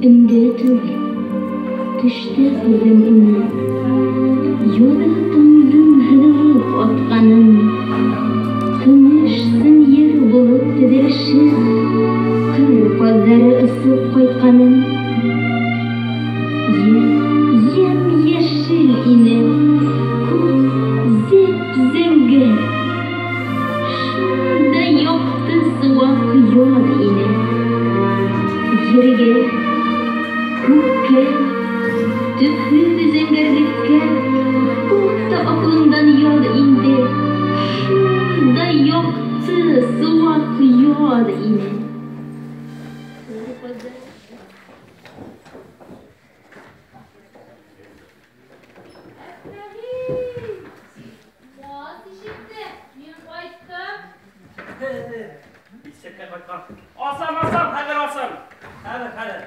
Өндә түгел, төштә күрҙем уны. Яҙғы таңдың һыҙылып атҡанын. Көмөш сынйыр булып теҙелешеп, ҡыр ҡаҙҙары осоп ҡайтҡанын. Ер йәм-йәшел ине, күк зәп-зәңгәр. Шундай яҡты сыуаҡ яҙ ине. Ергә, күккә, төпһөҙ зәңгәрлеккә ут та аҡылыңдан яҙ инде. Шундай яҡты сыуаҡ яҙ ине. Яз ишетте, мин ҡайттым. Бисәкәй ҡайтҡан. Асам, асам, хәҙер асам. Хәҙер, хәҙер.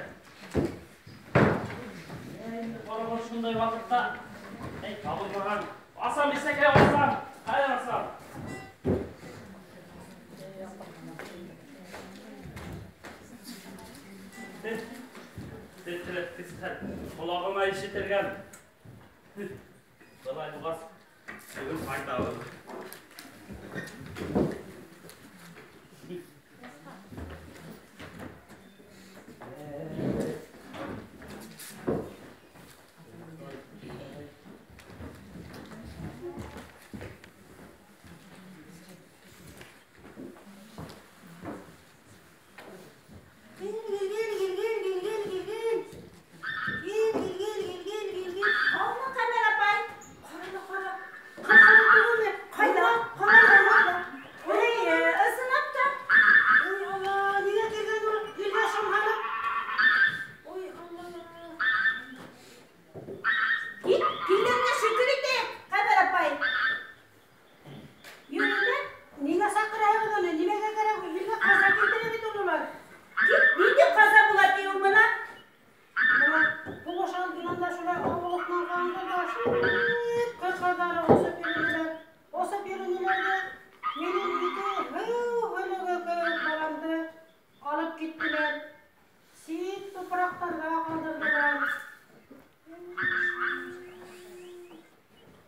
Инде ҡарағын шундай ваҡытта, эй, табылмаған. Асам, бисәкәй, асам. Хәҙер асам. Ҡолағыма ишетелгән. Былай булғас, бөгөн ҡайтабыҙ. Гел, гел, гел, гел, гел, гел, гел, гел. Гел, гел, гел, гел, гел, гел, гел. Һаумы, Ҡәмәр апай? Ҡара, ҡара. Ҡара түгелме? Ҡайҙа? Ҡара, ҡара. Эй, ысынлап та. Ой, Алла, ниңә килгән ул елгә шымһанып? Ой, Алла. Кил, килгәнгә шөкөр итәйек, Ҡәмәр апай. Йөрөмә, ниңә саҡыраһығыҙ уны? Нимәгә кәрәк ул? Елгә ҡаза килтерә бит ул улар. Кит, ниндәй ҡаза була ти ул бына? Бына һуғыш алдынан да шулай ауыл өҫтөнән ҡаңғырҙашып, ҡыр ҡаҙҙары осоп йөрөнөләр. Осоп йөрөнөләр ҙә, минең ике һыу һөлөгө кеүек баламды алып киттеләр. Сит тупраҡтарҙа ҡалдырҙылар.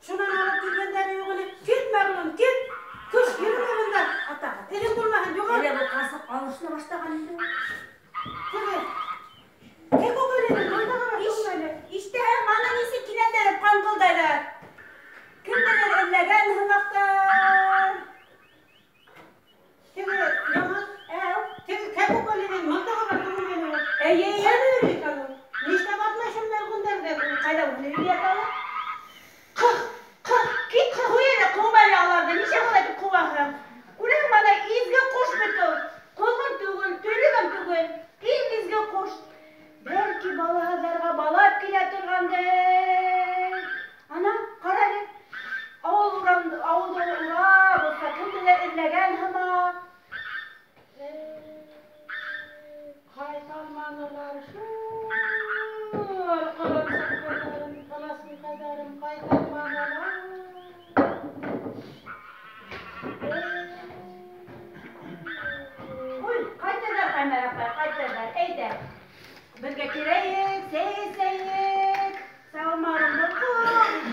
Шунан алып килгәндәре юҡ ине. Кит, мәғлүм, кит! Көш, йөрөмә бында. Атаға, телең булмаһын, юғал. Әллә был ҡарсыҡ алышына башлаған инде. Теге, кәкүк әле, мындағы бар түгел әле. Ишетәһең, ана нисек кинәндереп ҡаңғылдайҙар. Кемделер эҙләгән һымаҡтар. Теге, яман, Әү. теге кәкүк әле, мындағы бар түгел әле ул. Эйе, эйе. Ҡайҙа йөрөй икән ул? Нишләп атмай шул мәлғүндәрҙе? Ҡайҙа үҙе ята ла? Ҡых, ҡых, Кит, ҡыу әле, ҡыума әле аларҙы. Нисә былай итеп ҡыуаһың? Күрәһең, бына изге ҡош бит ул. Ҡоҙғон түгел, төлөгөм түгел. Иң изге ҡош. Бәлки балаһыҙҙарға балап килә торғандыр. Ана, ҡара әле. Ауыл урам, ауылды урап булһа, кемделер эҙләгән һымаҡ. Ҡайталманылар шул. Ҡылым сыҡҡандарым, ҡыласын ҡайҙарым, ҡайталманылар. Уй, ҡайтырҙар, Ҡәмәр апай, ҡайтырҙар. Әйҙә, беҙгә киләйек, сәй эсәйек. Самауырымды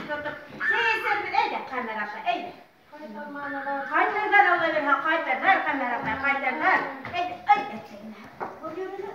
тотоп, сәй эсәрбеҙ. Әйҙә, Ҡәмәр апай, әйҙә. Ҡайталманылар. Ҡайтырҙар, Алла бирһә, ҡайтырҙар, Ҡәмәр апай, ҡайтырҙар. Әйҙә, әй, әттәгенә. Был йөрөнө.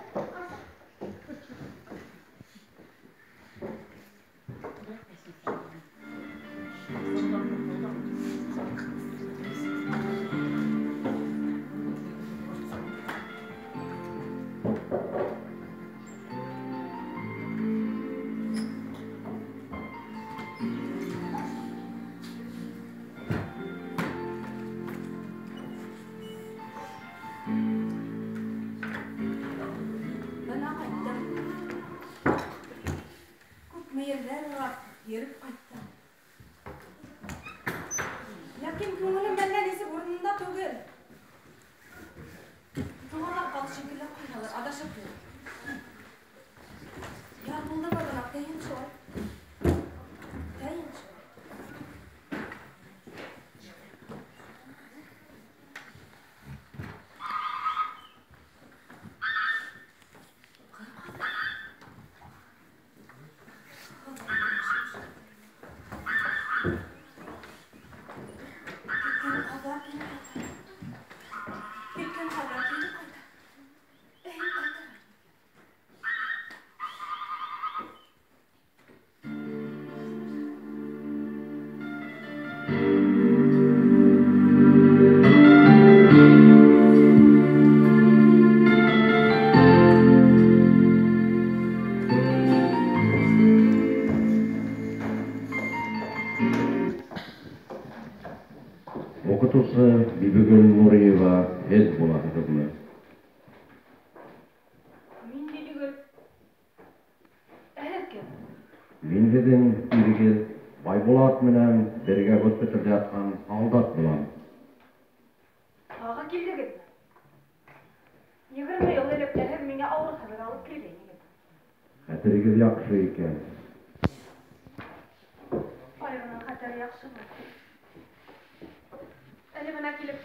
һеҙ булаһығыҙмы? Мин дигеҙ. Ә һеҙ кем? Мин һеҙҙең ирегеҙ Байбулат менән бергә госпиталдә ятҡан һалдат булам. Тағы килдегеҙме? 20 йыл элек тә һеҙ миңә ауыр хәбәр алып килгәйнегеҙ. Хәтерегеҙ яҡшы икән. Айғының хәтере яҡшымы? Әле бына килеп,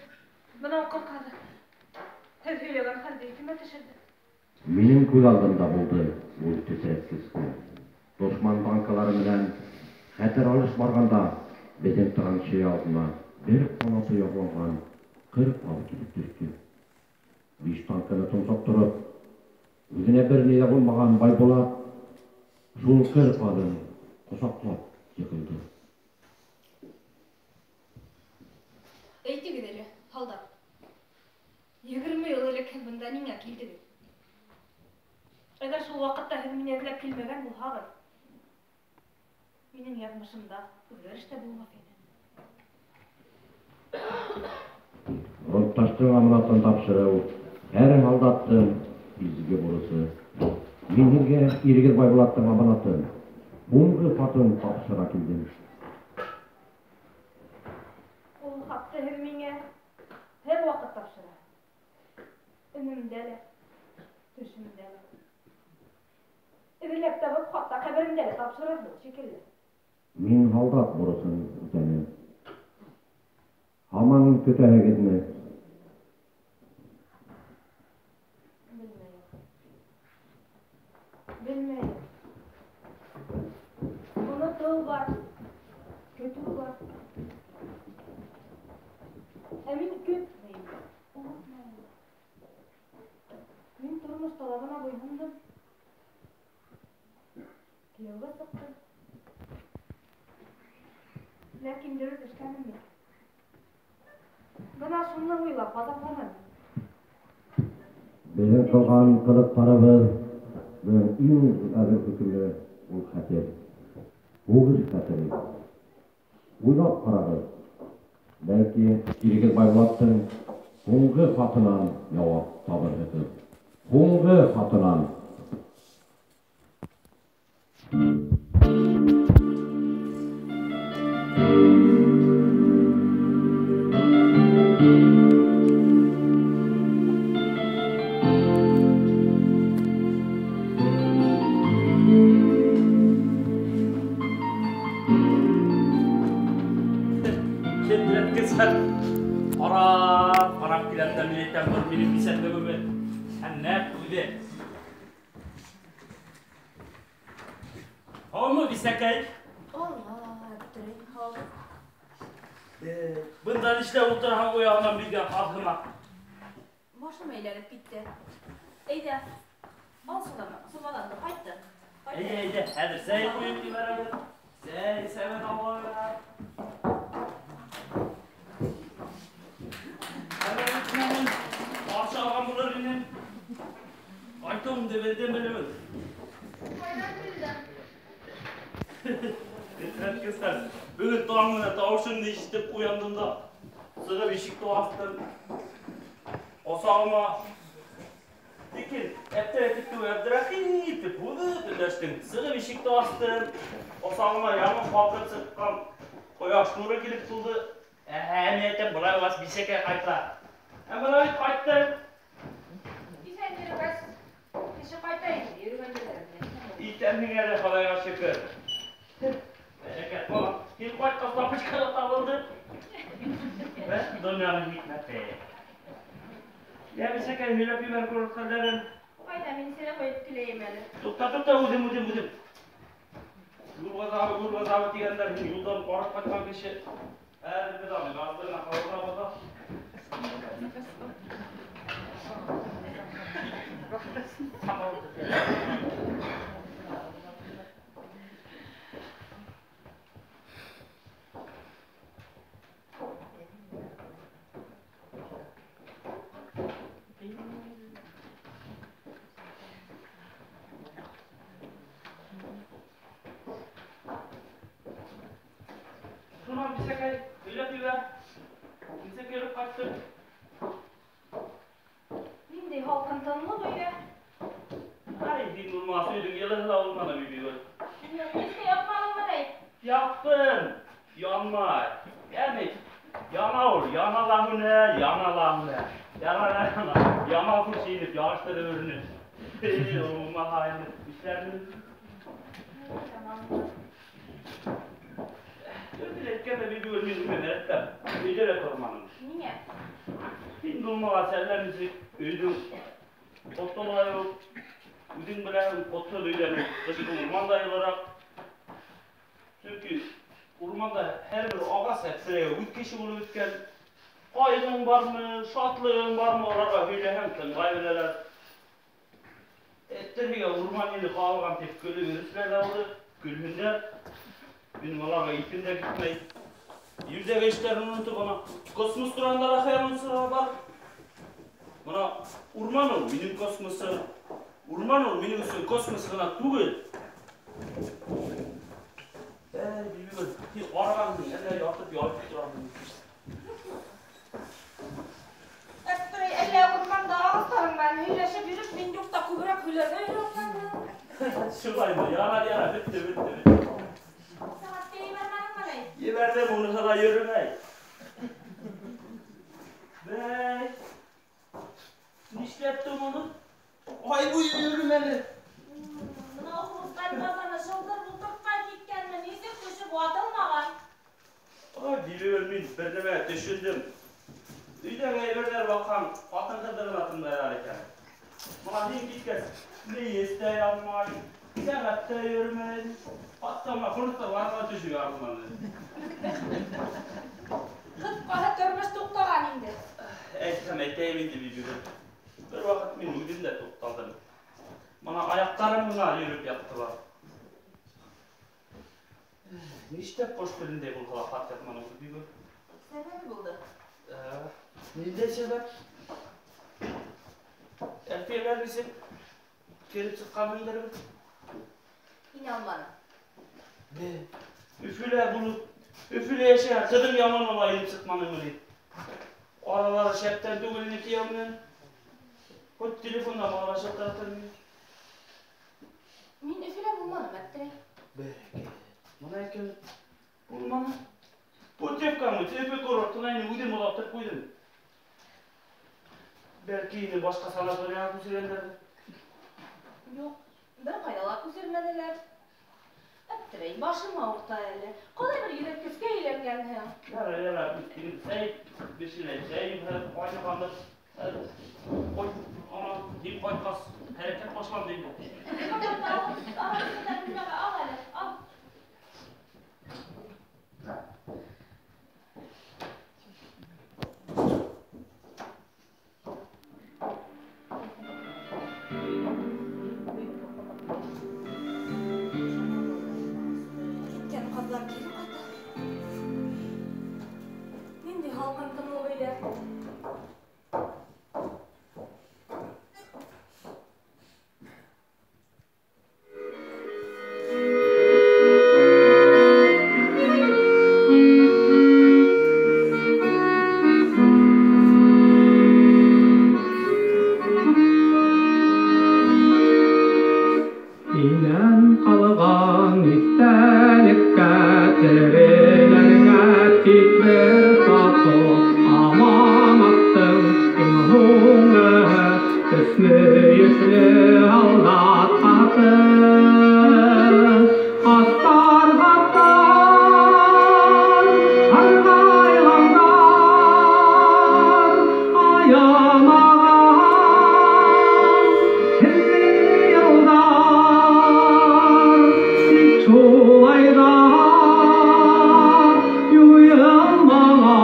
бына ҡурҡаҙы. Һеҙ һөйләгән хәлде иҫемә төшөрҙө. Минең күҙ алдымда булды ул тетрәткес көн. Дошман танкалары менән хәтер алыш барғанда беҙҙең траншея алдына бер ҡанаты яғланған 40 ал килеп төштө. 5 танканы томсап тороп, үҙенә бер ни ҙә булмаған Байбулат шул 40 аҙын ҡосаҡлап йығылды. Әйтегеҙ әле, һалдат. 20 йыл элек һеҙ бында ниңә килдегеҙ? Әгәр шул ваҡытта һеҙ мине эҙләп килмәгән булһағыҙ, минең яҙмышымда үҙгәреш тә булмаҫ ине. Фронтташтың аманатын тапшырыу һәр һалдаттың изге бурысы. Мин һеҙгә ирегеҙ Байбулаттың аманатын, һуңғы хатын тапшыра килдем. Ул хатты һеҙ миңә һәр ваҡыт тапшыра. Өнөмдә лә, төшөмдә лә. Эҙләп табып, хатта ҡәберемдә лә тапшырырһың шикелле. Мин һалдат бурысын үтәнем. Һаман көтәһегеҙме? Белмәйем. Белмәйем. Онотоу бар, көтөү бар. Ә мин көтмәйем, онотмайым. Мин тормош талабына буйһондом. Кейәүгә сыҡтым. Ләкин дөрөҫ эшләнем микән? Бына шуны уйлап ғазапланам. Беҙҙең ҡылған ҡылыҡтарыбыҙҙың иң әҙер хөкөмө ул хәтер. Һуғыш хәтере. Уйлап ҡарағыҙ. Бәлки ирегеҙ Байбулаттың һуңғы хатынан яуап табырһығыҙ. Һуңғы хатынан. Ҡарап, ҡарап киләм дә мин әйтәм, был минең иҫәнлегемә. Һәм нәҡ үҙе. Һаумы, бисәкәй? Алла, әптерәй, һау. Бында нишләп ултыраһың ояғынан биргән ҡаҙ һымаҡ? Башым әйләнеп китте. Әйҙә, ал сумаҙанды, ҡайтты. Әйҙә, әйҙә, хәҙер сәй ҡуйып ебәрәбеҙ. Сәй эсәбеҙ, Алла. Ҡаршы алған булыр инем. Ҡайтыуымды белдем белеүен. Ҡайҙан белдең? Тетрәткестәр. Бөгөн таң менән тауышыңды ишетеп уяндым да, сығып ишекте астым. Ҡосағыма Ләкин әптер әтеп Әбдерәхим тип һуҙып өндәштең. Сығып ишекте астым. Ҡосағыма яңы ҡалҡып сыҡҡан ҡояш нуры килеп тулды. Әһә, мин әйтәм, былай булғас бисәкәй ҡайта. Ә бына бит ҡайттым. Иҫән йөрөгәс, кеше ҡайта инде, йөрөгән ерҙәре менән. Иҫәнһең әле, Хоҙайға шөкөр. Бәрәкәт бала. Һин ҡайтҡас тапочка ла табылды. Вә донъяның хикмәте. Йә, бисәкәй, һөйләп ебәр күрер хәлдәрен. Ҡайҙа, мин сәй ҡуйып киләйем әле. Туҡта, туҡта, үҙем, үҙем, үҙем. Юл ғазабы, юл ғазабы тигәндәр, һин юлдан барып ҡайтҡан кеше. Хәҙер беҙ аны газдырына ҡалдырабыҙ ҙа. Шунан бисәкәй, һөйләп ебәр. Нисек йөрөп Йылыһы ла булманы, Бибигөл. Мейескә яҡманыңмы ни? Яҡтым, янмай. Йәғни, яна ул, яна ла һүнә, яна ла һүнә. Яна ла яна. Яман күрше инеп, яғыштырып өрөнө. Булмаһа инде, нишләрмен? Дөрөҫөн әйткәндә, Бибигөл, мин үҙем рәттән өйҙә лә торманым. Ниңә? Һин булмағас, әллә нисек өйҙөң ҡото ла юҡ. Үҙең беләһең, ҡотһоҙ өйҙән ҡышҡы урман да йылыраҡ. Сөнки урманда һәр бер ағас әпсерәгә үҙ кеше булып үткән. Ҡайғың бармы, шатлығың бармы, уларға һөйләһәң тыңлай беләләр. Әйттерһегә урман иле ҡағылған тип көлөп йөрөүселәр ҙә булды, көлһөндәр. Минең уларға иҫем дә китмәй. Ерҙәге эштәрен онотоп, ана космос тураһында ла хыялланыусылар бар. Бына урман ул минең космосым. Урман ул минең өсөн космос ғына түгел. Әй, Бибигөл, һин арығанһың, әллә ятып ялып тораһың? Әптерәй, әллә урманда ағастарың менән һөйләшеп йөрөп, мин юҡта күберәк һөйләргә өйрәнгәнмен. Шулаймы? Ярар, ярар, бөттө, бөттө, бөттө. Сәғәткә ебәрмәнеңме ни? Ебәрҙем, уныһы ла йөрөмәй. Бәй, нишләттең уны? Ай буйы йөрөмәне. Бына хрусталь вазаны шылтыр бултыртмай киткәнме, нисек төшөп ватылмаған? Ай, Бибигөл, мин бер нәмә төшөндөм. Өйҙәге әйберҙәр баҡһаң, ҡатын-ҡыҙҙы ғына тыңлайҙар икән. Бына һин киткәс, мейес тә янмай, сәғәт тә йөрөмәй, хатта бына хрусталь ваза төшөп ярылманы. Ҡыҫҡаһы тормош туҡтаған инде. Әйтһәм, әйтәйем инде, Бибигөл. Бер ваҡыт мин үҙем дә туҡталдым. Бына аяҡтарым ғына йөрөп яттылар. Нишләп ҡош телендәй булһа ла хат яҙманың, Бибигөл? Сәбәбе булды. Ниндәй сәбәп? Әлфиәләр нисек килеп сыҡҡанһыңдыр бит? Инә алманым. Бе, Өфөлә булып, Өфөлә йәшәгән ҡыҙың янына ла инеп сыҡманыңмы ни? Аралары шәптән түгел ине кейәү менән. Хоть телефонда аралашып тора тормай. Мин Өфөлә булманым, әптерәй. Бәрәкәт. Бына икән булманы. Путевкаңды Өфө курортына инде үҙем оҙатып ҡуйҙым. Бәлки инде башҡа санаторияға күсергәндәрҙер. Юҡ, бер ҡайҙа ла күсермәнеләр. Әптерәй, башым ауырта әле. Ҡалай бер йөҙәткескә әйләнгәнһең. Ярай, ярай, сәй бешерә, сәй ҡайнағанды. Ҡой, ана, һин ҡайтҡас, хәрәкәт башланды инде. Ал әле, ал. Киткән ҡаҙҙар кире ҡайта. Ниндәй һалҡын тынлыҡ өйҙә. Инән ҡалған иҫтәлеккә, тереләргә тик бер татыу аманаттың иң һуңғыһы, өс мөйөшлө һалдат хаты. Аттар, аттар, һарғайғандар, аямаған һеҙҙе йылдар, тик шулай ҙа юйылмаған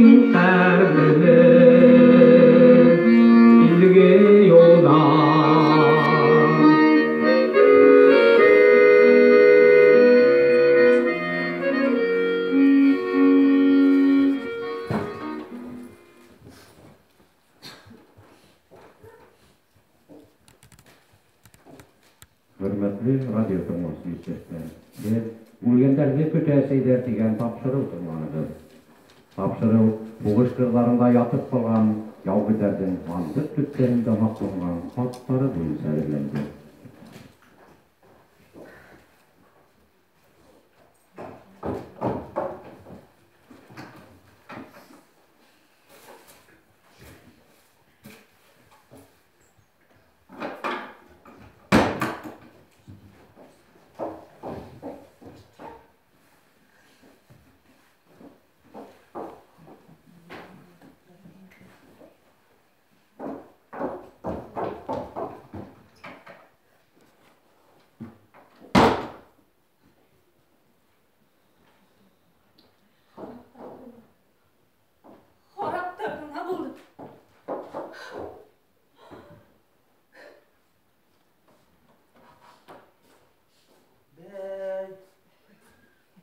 иң ҡәҙерле изге юлдар. Хөрмәтле радио тыңлаучы иптәштәр, беҙ Үлгәндәрҙе көтә әсәйҙәр тигән тапшырыу тыңланығыҙ. Тапшырыу һуғыш ҡырҙарында ятып ҡалған яугирҙәрҙең һандыҡ төптәрендә һаҡланған хаттары буйынса әҙерләнде.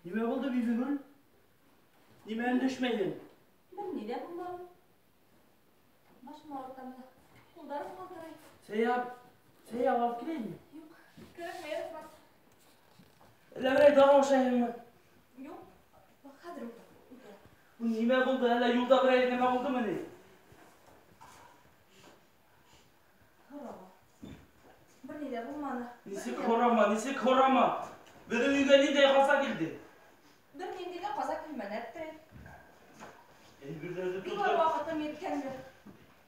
Нимә булды, Бибигөл? Нимә өндәшмәйһең? Бер ни ҙә булманы. Башым ауырта менә. Ҡулдарым ҡалтырай. Сәй алып киләйемме? Юҡ, кәрәкмәй, рәхмәт. Әллә берәй дарыу ашайһыңмы? Юҡ, хәҙер үтә. Нимә булды? Әллә юлда берәй нәмә булдымы ни? Һорама. Бер ни ҙә булманы. Нисек һорама, нисек һорама? Беҙҙең өйгә ниндәй ҡаза килде? Бер ниндәй ҙә ҡаза килмәне, әптәй. Әйберҙәрҙе Бик ваҡытым еткәндер.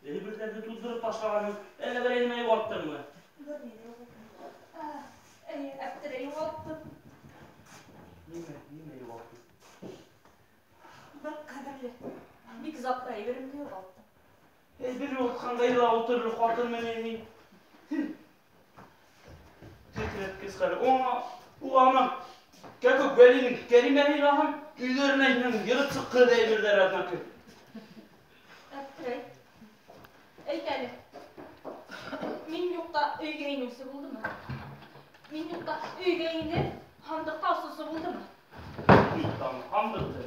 Әйберҙәрҙе туҙҙырып ташлағанһың. Әллә берәй нәмә юғалттыңмы? Бер ни ҙә юғалтманым. Әйе, әптәй, юғалттым. Нимә юғалттың? Бер ҡәҙерле, бик затлы әйберемде юғалттым. Әйбер юғалтҡанға илап ултырыр ҡатынмы ни мин? Тетрәткес хәл. Уға ана Кәкүк Вәлинең Кәримәһе илаһым өйҙәренә инһәң йырып сыҡҡыр әйберҙәр однако. Әптәй, әйт әле. Мин юҡта өйгә инеүсе булдымы? Мин юҡта өйгә инеп, һандыҡта асыусы булдымы? Юҡтамы? Һандыҡты.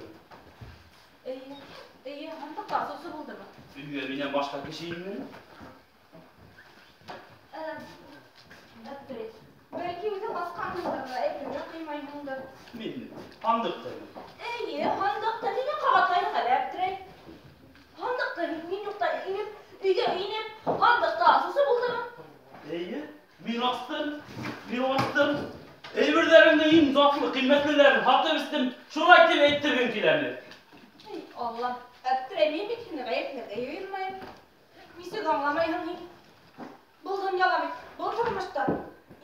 Эйе, эйе, һандыҡта асыусы булдымы? Өйгә минән башҡа кеше инмәне. Әптәй, бәлки үҙең асҡанһыңдыр ҙа, әйтергә ҡыймайһыңдыр. Минме? Һандыҡты. Эйе, һандыҡты. Ниңә ҡабатлайһың әле, әптәй? Һандыҡты мин юҡта инеп, өйгә инеп, һандыҡты асыусы булдымы? Эйе, мин астым, мин астым. Әйберҙәреңдең иң затлы, ҡиммәтлеләрен һатып эстем. Шулай тип әйттергең киләме? Эй, Алла, әптәй, мин бит һине ғәйепләргә йыйылмайым. Нисек аңламайһың һин? Был донъяла бит, был тормошта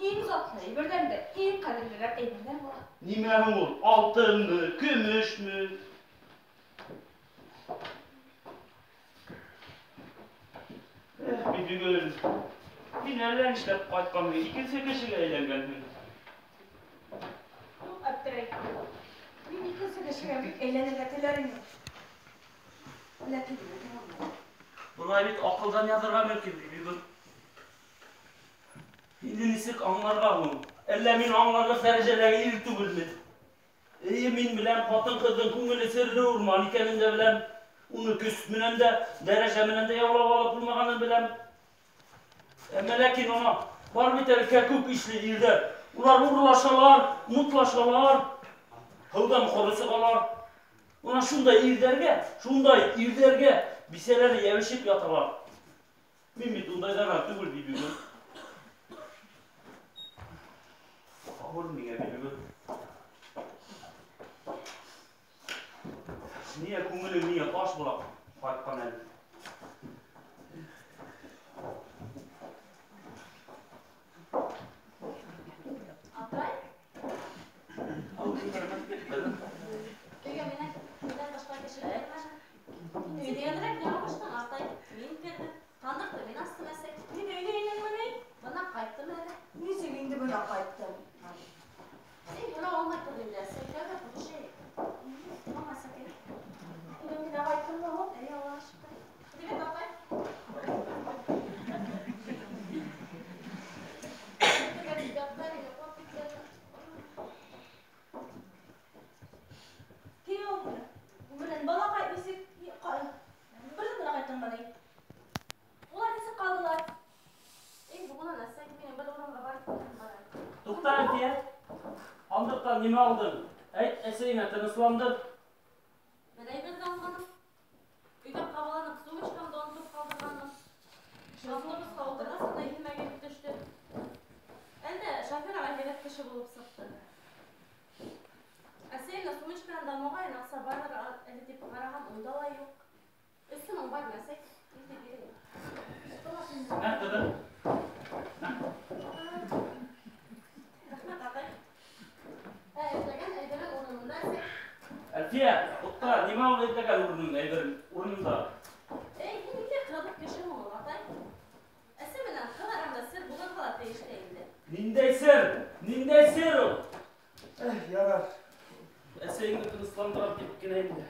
иң затлы әйберҙән дә иң ҡәҙерлерәк әйберҙәр була. Нимә һуң ул? Алтынмы, көмөшмө? Эх, Бибигөл, һин әллә нишләп ҡайтҡанһың, икенсе кешегә әйләнгәнһең. Юҡ, әптәй, мин икенсе кешегә бик әйләнергә теләр инем. Ләкин алмайым. Былай бит аҡылдан яҙырға мөмкин, Бибигөл. Инде нисек аңларға һуң? Әллә мин аңларлыҡ дәрәжәләге ир түгелме? Эйе, мин беләм, ҡатын-ҡыҙҙың күңеле серле урман икәнен дә беләм. Уны көс менән дә, дәрәжә менән дә яулап алып булмағанын беләм. Әммә ләкин ана бар бит әле кәкүк ишле ирҙәр. Улар урлашалар, мутлашалар, һыуҙан ҡоро сығалар. Уна шундай ирҙәргә бисәләре йәбешеп яталар. Мин бит ундайҙарҙан түгел, Бибигөл. Ауыр миңә, Бибигөл. Ниңә күңелең миңә таш була ҡайтҡан әле? Атай? Өйгә минән башҡа кеше кермәне. Өйҙә янырак яңылыштың, атай. Мин керҙем. Һандыҡты мин астым, әсәй. Мин өйҙә инеңме ни? Бына ҡайттым әле. Нисек инде бына ҡайттың? Эй, һорау алмай тор инде, әсәй. Тәүҙә күрешәйек. Мама, әсәкәй. Мин генә ҡайттыммы һуң? Әй, Аллаға шөкөр. Привет, атай. Кейәү менән балаҡай нисек берҙе генә ҡайттыңмы ни? Улар нисек ҡалдылар? Эй, бөгөн әсәй минең бер урынға барып килгән бар әле. Туҡта, Әлфиә. Һандыҡтан нимә алдың? Әйт, әсәйеңә тынысландыр. Бер әйбер ҙә алманым. Өйҙә ҡабаланып сумочкамды онотоп ҡалдырғанмын. Гармуның бармы, әсәй? Илтеп бирәйем. Мә, ҡыҙым. Рәхмәт, атай. Ә эҙләгән әйберең урынында, әсәй. Әлфиә, туҡта, нимә ул эҙләгән урының, әйберең урынында? Эй, һин ниндәй ҡыҙыҡ кеше һуң ул, атай? Әсә менән ҡыҙ араһында сер булырға ла тейеш тә инде. Ниндәй сер? Ниндәй сер ул? Эх, ярар. Әсәйеңде тынысландырам тип кенә инде.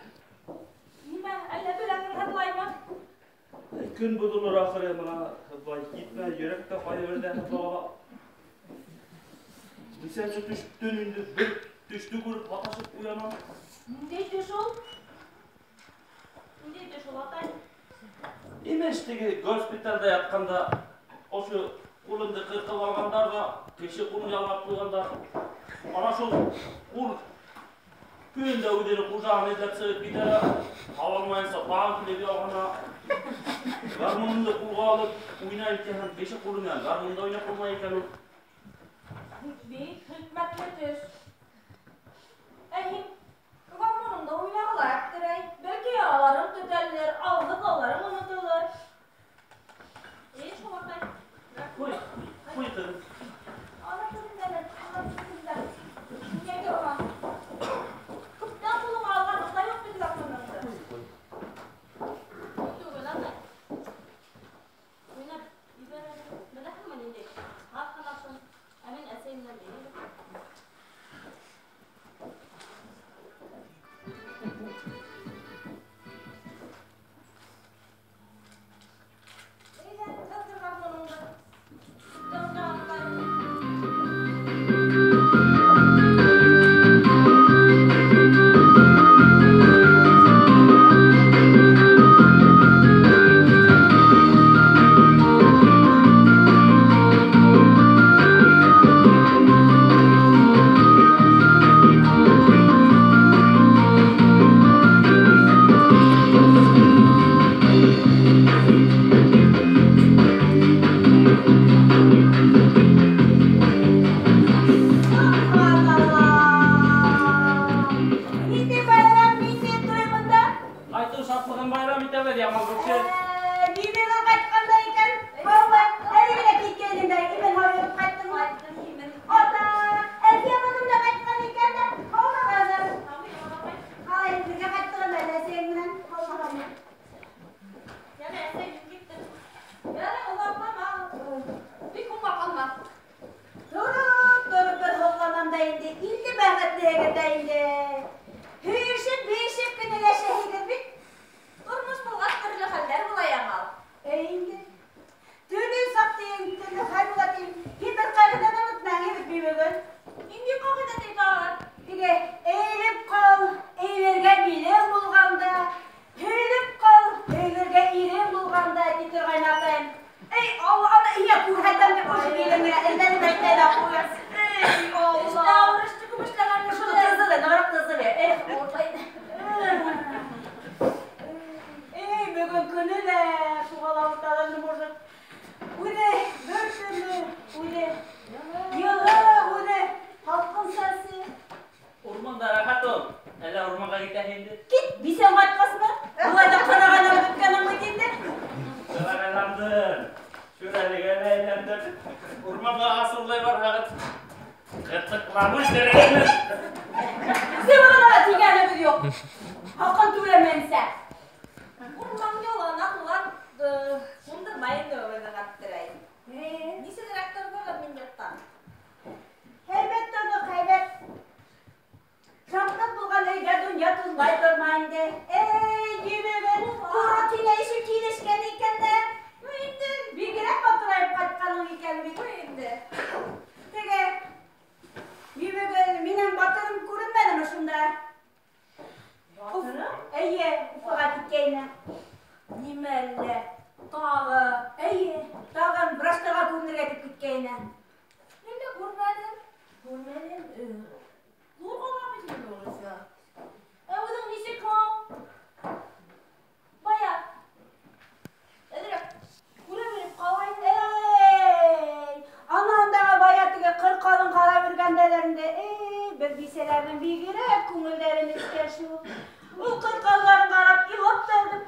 Нимә, әллә беләгең һыҙлаймы? Көн боҙолор ахыры, бына һыҙлай. Китмә, йөрәк тә ҡайһы берҙә һыҙлала. Нисәнсе төш төн инде, бер төштө күреп һаташып уянам. Ниндәй төш ул? Ниндәй төш ул, атай? Имеш теге госпиталдә ятҡанда ошо ҡулымды ҡырҡып алғандар ҙа, кеше ҡулын ялғап ҡуйғандар. Ана шул ҡул көн дә үҙенең хужаһын эҙләп сығып китә лә, таба алмайынса тағы килеп ялғана. Гармунымды ҡулға алып уйнай икән, кеше ҡулы менән гармунда уйнап булмай икән ул. Бик хикмәтле төш. Ә һин гармуныңда уйнағыла әптерәй. Бәлки яраларың төҙәлер, ауыҙлыҡлауларың онотолор. Эй, шул, атай. Ҡуй, ҡуй, ҡыҙым. Ана төбөндәлер, ана төбөндә. Ниңә торған? Күптән ҡулыңа алғаның да юҡ бит гармуныңды. Түгел, атай. Уйнап ебәр әле. Беләһеңме ниндәй? Һаҡ ҡанасын. Ә мин әсәй менән бейем. Әйҙә, ҡалдыр гармуныңды. Күптән уйнағаның да юҡ. Субханалла! Ниндәй байрам, ниндәй туй бында? Ҡайтыу шатлығын байрам итәбеҙ, Ямал күрше. Бибигөл ҡайтҡанда икән. Һаумы? Әле генә киткәйнең дә, имен һау йөрөп ҡайттыңмы? Ҡайттым, имен. Ата, Әлфиә ҡыҙым да ҡайтҡан икән дә. Һаумы, ҡыҙым? Һаумы, Ямал апай. Ҡалай, бергә ҡайттығыҙ әле әсәйең менән? Һаумы, һаумы? Ярай, әсәй, мин киттем. Ярай, оҙаҡлама. Бик һуңға ҡалма. Тороп, тороп бер һоҡланам да инде, илле бәхетлеһегеҙ ҙә инде. Һөйөшөп, бейешеп кенә йәшәйһегеҙ бит. Тормош булғас төрлө хәлдәр була, Ямал. Әй инде. Төрлө саҡ тиң, төрлө хәл була тиң. Һин бер ҡағиҙәне онотмаң, бит, Бибигөл. Ниндәй ҡағиҙә ти тағы? Теге, эйелеп ҡал, эйелергә билең булғанда, һөйлөп ҡал, һөйлөргә ирең булғанда, ти торғайны атайым. Эй, Алла, ана һиңә күрһәтәм тип ошо билең менән элдәнеп әйтә лә ҡуя. Эй, Алла. Эштә ауыр эште күп эшләгән Шуны кеше. тызы ла, нығыраҡ тызы ла. Эх, Ауыртай. Эй, бөгөн көнө лә шуға ла ауырталыр, может. Үҙе бер төрлө, үҙе йылы, үҙе һалҡынсасы. Урманда рәхәт ул. Әллә урманға китәһең инде? Кит, бисәң ҡайтҡасмы? Былай ҙа ҡарағайланып бөткәнең бит инде. Ҡарағайландым. Шүрәлегә лә әйләндем. Урманға асыулай барһағыҙ, ҡытыҡлап үлтерермен. Сыбығына ла тигәнебеҙ юҡ. Хаҡын түләмәйенсә. Урман ялан атлар ҡундырмай инде беҙҙең Әптерәй. Нисегерәк торҙоғоҙ мин юҡтан? Һәйбәт торҙоҡ, һәйбәт. Шатлыҡ булған өйгә донъя тузмай тормай инде. Эй, Бибигөл, ҡоро тинә ише килешкән икән дә. Инде бигерәк батырайып ҡайтҡаның икән бит. Ҡуй инде. Теге, Бибигөл, минең батырым күренмәнеме шунда? Батырың? Эйе, Уфаға киткәйне. Нимә әллә? Тағы. Эйе, тағын врачтарға күренергә тип киткәйне. Әллә күрмәнем. Күрмәнем. Ҙур ҡала бит инде ул Өфө. Ә үҙең нисек һуң? Бая. Әҙерәк күрә белеп ҡалайым. Эй, ана андағы бая теге ҡыр ҡалын ҡарап йөрөгәндәләр инде. Эй, беҙ бисәләрҙең бигерәк күңелдәре нескә шул. Ул ҡыр ҡалдарын ҡарап илап та йөрөп.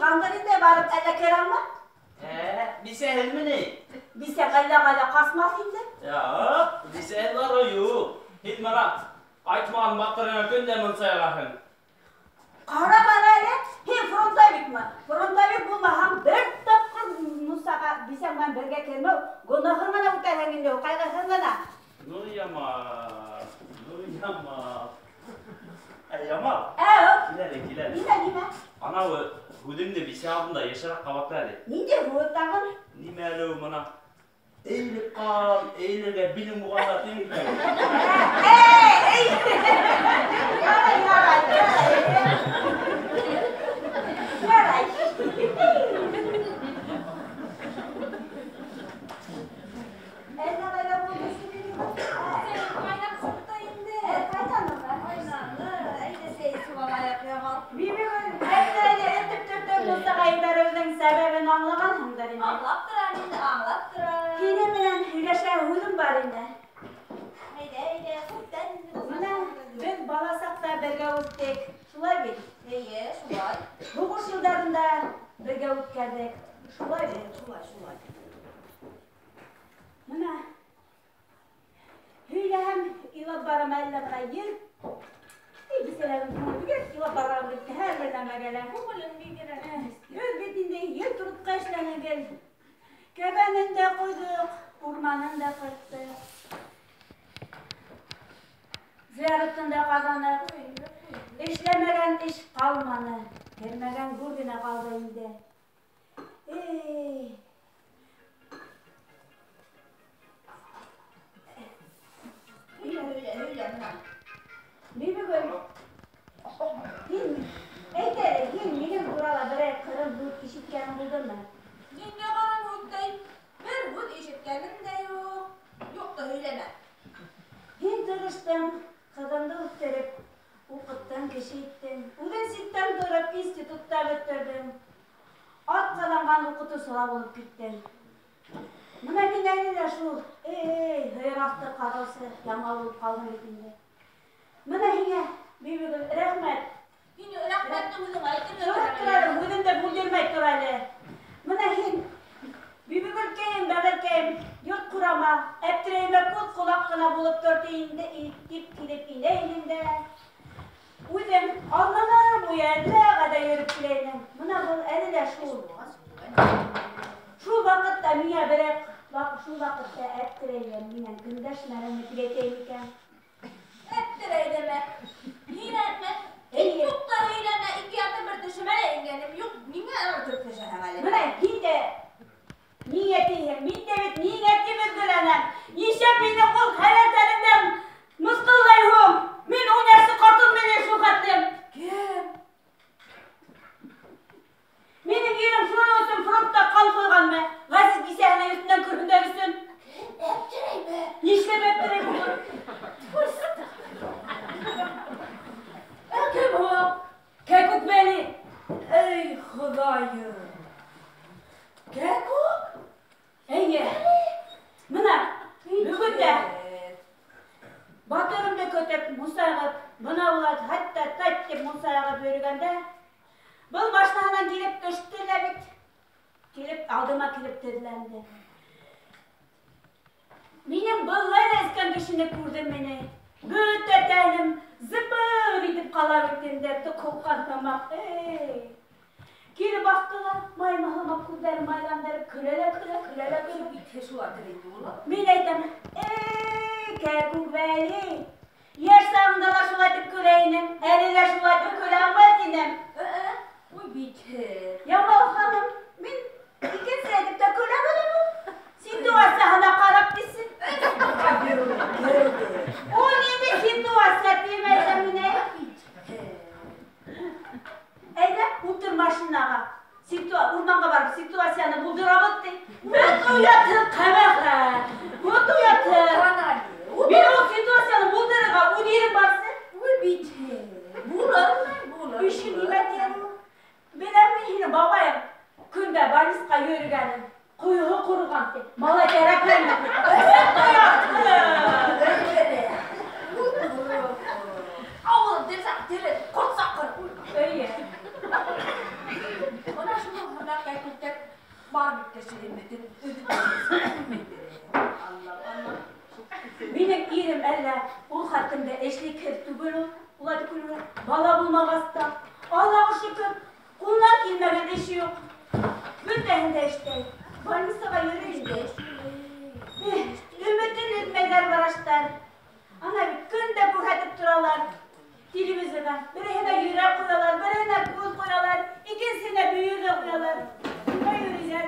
булғандыр инде, барып әллә керәңме? Бисә һелме ни? Бисә әллә ҡайҙа ҡасмаҫ инде. Юҡ, бисә бар юҡ. Һин мына ҡайтмаған батырыңа көн дә мунса яғаһың. Ҡара бара әле, һин фронтовикмы? Фронтовик булмаһаң, бер тапҡыр мунсаға бисәң менән бергә кермәү гонаһын ғына үтәһең инде, ҡайғыһын ғына. Ну яман, ну яман. Ямал. Әү. Кил әле, кил әле. Нимә, нимә? Анау һүҙеңде бисә алдында йышыраҡ ҡабатла әле. Ниндәй һүҙ тағын? Нимә әле ул мына? Эйелеп ҡал, эйелергә билең буғанда тиң бит. Эй, эй. Ярай, ярай, ярай. Ярай. Әллә ҡайҙа булды синең? Ҡайнап сыҡты инде. Ҡайнанымы? Ҡайнаны. Әйҙә сәй эсеп алайыҡ, Ямал. Бибигөл, әйтә этеп төртөп мунсаға ебәреүҙең сәбәбен аңлағанһыңдыр инде. Аңлап торам инде, аңлап торам. Һинең менән һөйләшә һүҙем бар инде. Әйҙә, әйҙә, күптән инде. Мына беҙ бала саҡта бергә үҫтек, шулай бит? Эйе, шулай. Һуғыш йылдарында бергә үткәрҙек, шулай бит? Шулай, шулай. Мына һөйләһәм, илап барам әллә бына ер. Эй, бисәләрем күңел бигерәк илап барам бит, һәр бер нәмәгә лә. Күңелең бигерәк. Беҙ бит инде ер трудҡа эшләнек. Кәбәнен дә ҡуйҙыҡ, урманын да ҡырттыҡ. Зыяратын да ҡаҙаныҡ. Эшләмәгән эш ҡалманы, кермәгән гүр генә ҡалды инде. Эй. Һөйлә, һөйлә, һөйлә мына. Бибигөл, һин әйт әле, һин минең турала берәй ҡырын һүҙ ишеткәнең булдымы? Ниндәй ҡырын һүҙ тей? Бер һүҙ ишеткәнем дә юҡ. Юҡ та һөйләмә. Һин тырыштың, ҡыҙыңды үҫтереп, уҡыттың, кеше иттең. Үҙең ситтән тороп институтта бөтөрҙөң. Ат ҡаҙанған уҡытыусы ла булып киттең. Мына мин әле лә шул, эй, һыйыр аҫты ҡараусы Ямал булып ҡалдым бит инде. Мына һиңә, Бибигөл, рәхмәт. Һин рәхмәтте үҙең әйтеп Тороп тор әле, үҙең дә бүлдермәй тор әле. Мына һин, Бибигөлкәйем, бәғеркәйем, йорт ҡорама, әптерәйемә күҙ ҡолаҡ ҡына булып тор тип килеп инә инең дә. Үҙем аҙналар буйы әллә ҡайҙа йөрөп килә инем. Мына был әле лә шул. Шул ваҡытта миңә берәй, шул ваҡытта әптерәйем минән көндәшмәнеңме тип әйтәйем икән. Әптерәйҙеме? Һин әйтмә. Эйе. Юҡ та һөйләмә, ике яҡтан бер төшөмә лә ингәнем юҡ. Ниңә ырғытып төшәһең әле? Мына һин дә ниңә тиһең? Мин дә бит ниңә тип өҙгөләнәм? Нишләп мине ул хәләтәремдән мыҫҡыллайһың? Мин уйнашсы ҡатын менән шул хәтлем. Кем? Минең ирем шуның өсөн фронтта ҡан ҡуйғанмы? Ғәзиз бисәһенең өҫтөнән көрһөндәр өсөн. Кем? Әптерәйме? Нишләп әптерәй булыр? Ә кем һуң? Кәкүк Вәли. Эй, Хоҙайым. Кәкүк? Эйе. Мына, бөгөн дә батырымды көтөп, мунса яғып, бына улар хатта тайт тип мунса яғып йөрөгәндә, был машинаһынан килеп төштө лә бит. Килеп, алдыма килеп теҙләнде. Минең былай ҙа эскән кешене күрҙем мине. Бөтә тәнем зыпыр итеп ҡала бит инде, ҡурҡҡан һымаҡ. Эй! Килеп баҫты ла, маймыл һымаҡ күҙҙәрен майландырып, көлә лә көлә, көлә лә көлә. Итһе шулай инде ул. Мин әйтәм, эй, Кәкүк Вәли, йәш сағында ла шулай итеп көлә инем, әле лә шулай итеп көлә алмай инем. Уй битһе. Ямал ханым, мин икенсе әйтеп тә көләм әле ул. Ситуацияһына ҡарап тиһең. Ул ниндәй ситуация тием әйтәм мин, әй? Әйҙә, ултыр машинаға. Урманға барып ситуацияны булдырабыҙ ти. Бөт ояты ҡәбәхәт. Бөт ояты. Мин ул ситуацияны булдырырға үҙ ирем барсы. Уй битһе. Булырмы? Булыр. Өшө нимә тиер ул? Беләм мин һине, бабайым. Көндә больницаға йөрөгәнен. Ҡойоғо ҡороған ти. Малай кәрәкмәйме? Бөт ояты. Ауыл дерсәк тере, ҡорт саҡыр. Эйе. Бына бына кәкүктәр бар бит кеше өмөтөн өҙөп. Алла, Алла. Минең ирем әллә ул хәтемдә эшлекһеҙ түгел ул, улай түгел. Бала булмағас та, Аллаға шөкөр, ҡулынан килмәгән эше юҡ. Бөтәһен дә эшләй. Больницаға йөрөй инде. Өмөтөн өҙмәйҙәр врачтар. Ана бит көн дә күрһәтеп торалар. Телевизорҙан. Береһенә йөрәк ҡуялар, береһенә күҙ ҡуялар, икенсеһенә бөйөр ҙә ҡуялар. Шунда йөрөйҙәр.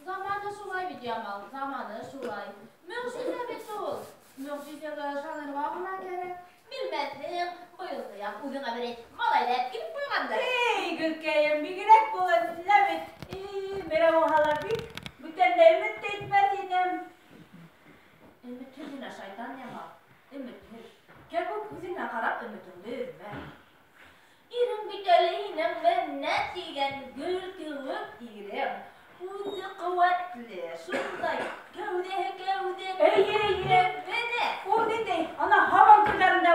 Заманы шулай бит, Ямал, заманы шулай. Мөғжизә бит ул. Мөғжизәгә ышанырға ғына кәрәк. Белмәҫһең, быйылғы яҙ үҙеңә берәй малай килеп ҡуйғандыр. Эй, Гөлкәйем, бигерәк булыр, лә бит. Эй, берәү булһа бит, бүтән дә өмөт тә итмәҫ инем. Өмөтһөҙ генә шайтан, Ямал. Өмөтһөҙ. Кәкүк күҙенә ҡарап өмөтөңдө өҙмә. Ирең бит әле һинең менә тигән гөл кеүек ирең. Үҙе ҡеүәтле, шундай кәүҙәһе кәүҙә. Эйе, эйе. Менә. Ул ниндәй? Ана һабан туйҙарында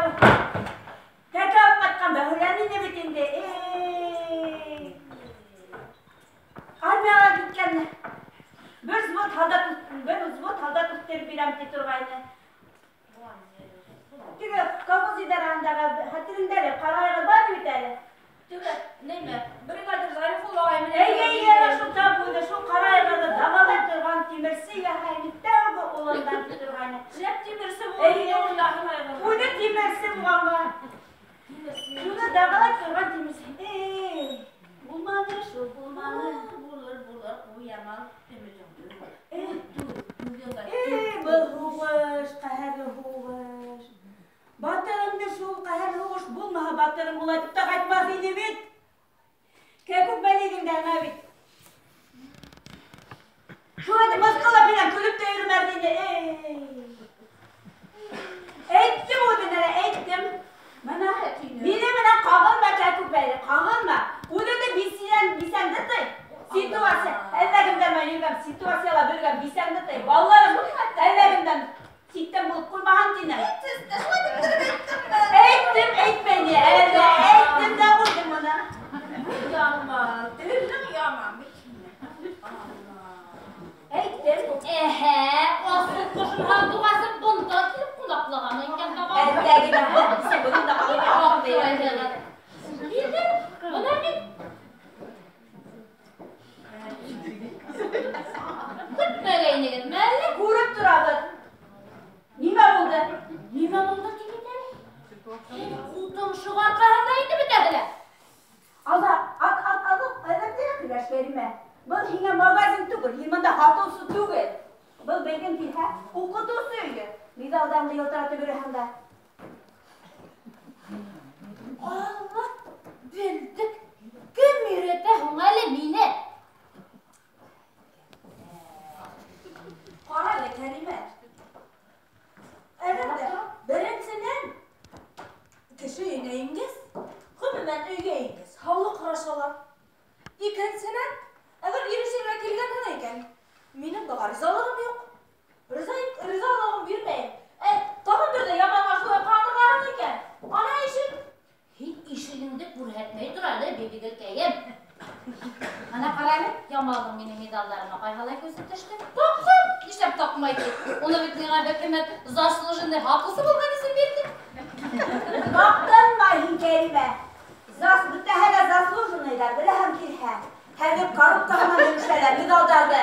тәкә алып ҡайтҡан бәүлән ине бит инде. Эй! Армияға киткән бер взвод һалдат, бер взвод һалдат үҫтереп бирәм ти торғайны. Теге колхоз идарәһендәге хәтереңдә әле, ҡарайғы бар бит әле. Теге, нимә, бригадир Зарифулла ағай менән. Эйе, эйе, ана шул тап үҙе, шул ҡарайғыҙы дағалай торған тимерсе яһайны, тәүге улындан ти торғайны. Шәп тимерсе Эйе. булған. Үҙе тимерсе булғанға. Шуны дағалай торған тимерсе. Эй, булманы шул, булманы. Булыр, булыр, ҡуй, Ямал, өмөтөңдө өҙмә. Эй, был һуғыш, ҡәһәрле һуғыш. Батырымды шул ҡәһәрле һуғыш булмаһа, батырым улай тип тә ҡайтмаҫ ине бит. Кәкүк бәләйҙең дә ана бит. Шулай итеп мыҫҡыллап минән көлөп тә йөрөмәҫ ине. Эй. Әйттем үҙенә лә, әйттем. Бына мине менән ҡағылма, Кәкүк бәләй, ҡағылма. Үҙеңде бисәңде тый. Ситуация, әллә кемдәр менән йөрөгән, ситуацияла бөлгән бисәңде тый. Балаларым әллә кемдән ситтән булып ҡуймаһын тинем. Әйттем, әйтмәй ни, әллә әйттем дә ҡуйҙым уны. Ямал, телең яман бит. Әйттем. Эһә, асыл ҡошон һандуғасы бында килеп ҡунаҡлаған икән тағы. Әллә генә бөгөн дә ҡалған. Килдем, бына бит. Көтмәгәйнегеҙме әллә? Күреп торабыҙ. Нимә булды? Нимә булды тип әйтәле? Һин ҡутыңшыҡ арҡаһында инде бөтәһе лә. Алда, ат, ат, алып, әҙәптәрәк һөйләш, Кәримә. Был һиңә магазин түгел, һин бында һатыусы түгел. Был белгең килһә, уҡытыусы өйө. Миҙалдарыңды йылтыратып йөрөһәң дә. Алла, белдек. Кем өйрәтә һуң әле мине? Ҡара әле, Кәримә. Әлбәттә, беренсенән, кеше өйөнә ингәс, ғөмүмән өйгә ингәс, һаулыҡ һорашалар. Икенсенән, әгәр ирешергә килгәнһең икән, минең быға ризалығым юҡ. Ризалығым бирмәйем. Тағы бер ҙә яманға шулай ҡанығаһың икән. Ана ишек. Һин ишегеңде күрһәтмәй тор әле, Бибигөлкәйем. Ана ҡара әле, Ямалдың минең миҙалдарыма ҡайһылай күҙе төштө. Таҡһын, нишләп таҡмай ти? Уны бит миңа хөкүмәт заслуженный һаҡлысы булған өсөн бирҙе. Маҡтанма һин, Кәримә. Бөтәһе лә заслуженныйҙар, беләһең килһә. Хәҙер коробка ғына өлөшәләр миҙалдарҙы.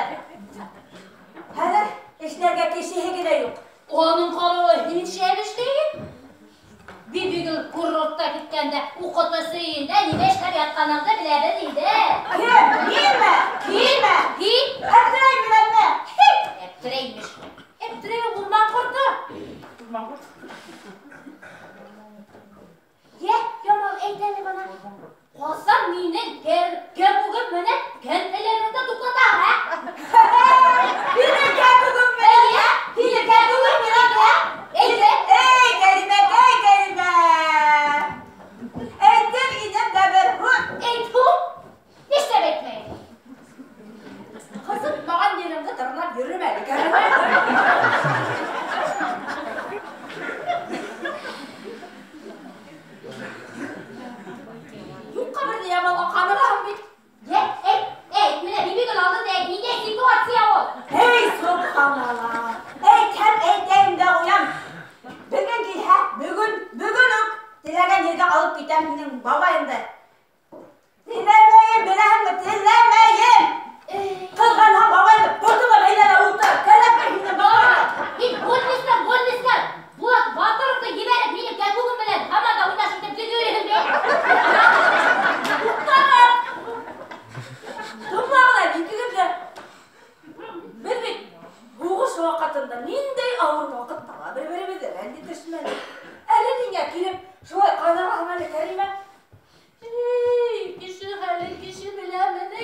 Хәҙер эшләргә кешеһе генә юҡ. Уның ҡарауы һин шәп эшләйһең. Бибигөл курортта киткәндә уҡытыусы өйөндә нимә эшләп ятҡаныңды беләбеҙ инде. Кем? Нимә? Нимә? Һин? Әптерәй менәнме? Әптерәймеш. Әптерәй урман ҡорто. Йә, Ямал, әйт әле бына. Ҡасан минең кәкүгем менән кәнтәләреңде туҡтата, ә? Һинең кәкүгең менән, ә? Һинең кәкүгең менән, ә? Әйт, Эй, Кәримә, эй, Кәримә. Әйтер инем дә бер һүҙ. Әйт һуң. Нишләп әйтмәйем? Ҡыҙым,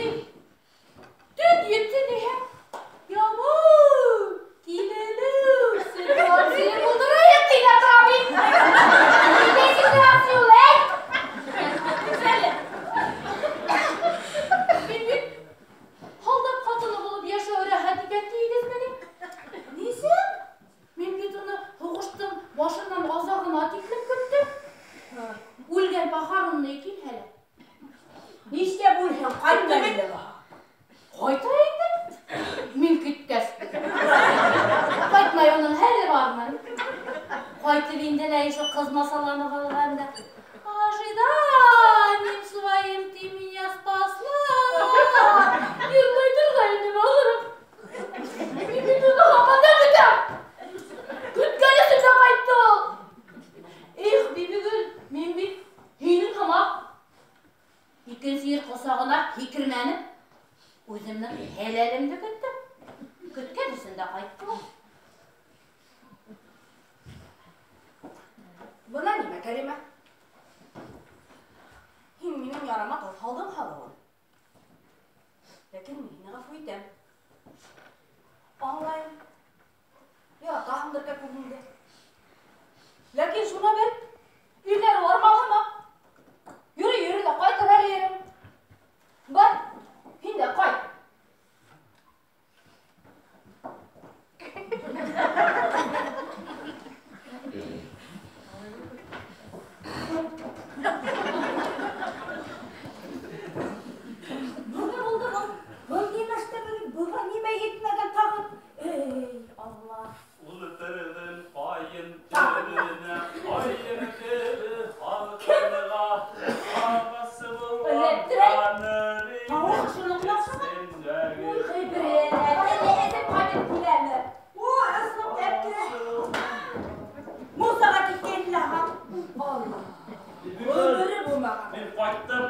Эй, төн етте ниһә. Яман, килелеү, ситуация булдырайыҡ тигән тора бит. Ниндәй ситуация ул, әй? Әле. Мин бит һалдат ҡатыны булып йәшәү рәхәт икән тигезме ни? Нисек? Мин бит уны һуғыштың башынан аҙағына тиклем көттөм. Үлгән похоронный килһә лә. Нишләп үлһен, ҡайтты бит. Ҡайта инде. Мин киткәс. Ҡайтмай уның хәле бармы? Ҡайтып инде лә еще ҡыҙ масаланып алған да. Ожиданием своим ты меня спасла. Йырлай торғайным ағырып. Мин бит уны һаман да көтәм. Көткән өсөн дә ҡайтты ул. Их, Бибигөл, мин бит һинең һымаҡ икенсе ир ҡосағына һикермәнем. Үҙемдең хәләлемде көттөм. Көткән өсөн дә ҡайтты ул. Бына нимә, Кәримә? Һин минең ярама ҡыл һалдың һалыуын. Ләкин мин һине ғәфү итәм. Аңлайым. Яратаһыңдыр кәкүгеңде. Ләкин шуны бел, ирҙәр улар мал һымаҡ. Йөрөй-йөрөй ҙә ҡайтыр һәр ерең. Бар, һин дә ҡайт. Нимә булды был? Был нимәштә был? Быға нимә етмәгән тағын? Эй, Алла! Ултырҙым ҡайын төбөнә, ҡайын төбө һалҡынға, ағасы Эләктерәй. булған Тауыш шуның яҡшымы? Уй, ғибрәт, әллә әҙәм ҡайтып киләме? Ой, ысынлап әптелә. Мусаға киткән ләһә. Алла. Ғүмере булмаған. Мин ҡайттым.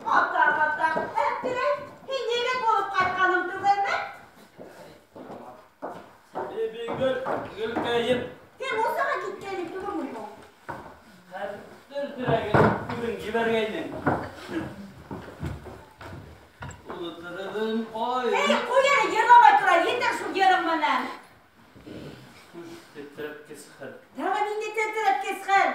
Атаҡ, атаҡ, әптелә. Һин егет булып ҡайтҡаның түгелме? Бибигөл, гөлкәйем. Һин Мусаға киткәнең түгелме һуң? Хәҙер терәге үҙең ебәргәйнең. Ултырҙым ҡайын. Эй, ҡуй әле, йырламай тора, етер шул йырың менән. Үҙ тетрәткес хәл. Тағы ниндәй тетрәткес хәл?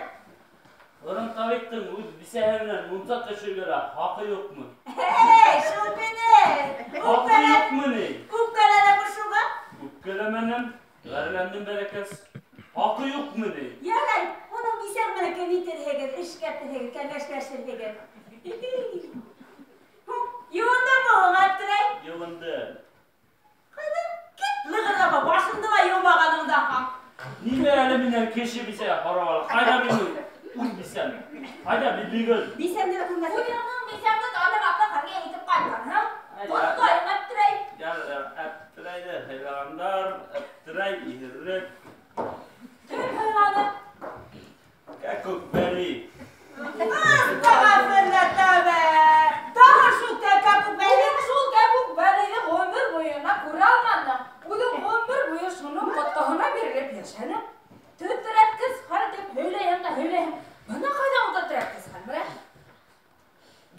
Фронтовиктың үҙ бисәһе менән мунса төшөргә лә хаҡы юҡмы? Эй, шул мине! Хаҡы Үпкәлә, юҡмы ни? үпкәләнә шуға. Үпкәләмәнем, ғәрләндем бәләкәс. Хаҡы юҡмы ни? Ярай, уның бисәң менән кем итерһегеҙ, эшкәртерһегеҙ, кәңәшләшерһегеҙ. Йыуындыңмы һуң, Әптерәй? Йыуынды. Ҡайҙа? Кит, лығырлама, башыңды ла йыумағаныңдан һуң. Нимә әле минән кеше бисә һорап ала? Ҡайҙа минең үҙ бисәм? Ҡайҙа Бибигөл? Бисәмде лә күрмәҫ. Үҙеңдең бисәңде танып аҡлы хәлгә етеп ҡайтҡанһың. Ҡотлайым, Әптерәй. Ярар, Әптерәйҙе һыйлағандар, Әптерәй иһерлек. Кем һыйланы? Кәкүк бәли. Астағфирулла тәүбә. Тағы шул кәкүк бәли. Үҙең шул кәкүк бәлиҙе ғүмер буйына күрә алманың. Үҙең ғүмер буйы шуның ҡотҡоһона бирелеп йәшәнең. Тетрәткес хәл тип һөйләйһең дә һөйләйһең. Бына ҡайҙа ул тетрәткес хәл, белә?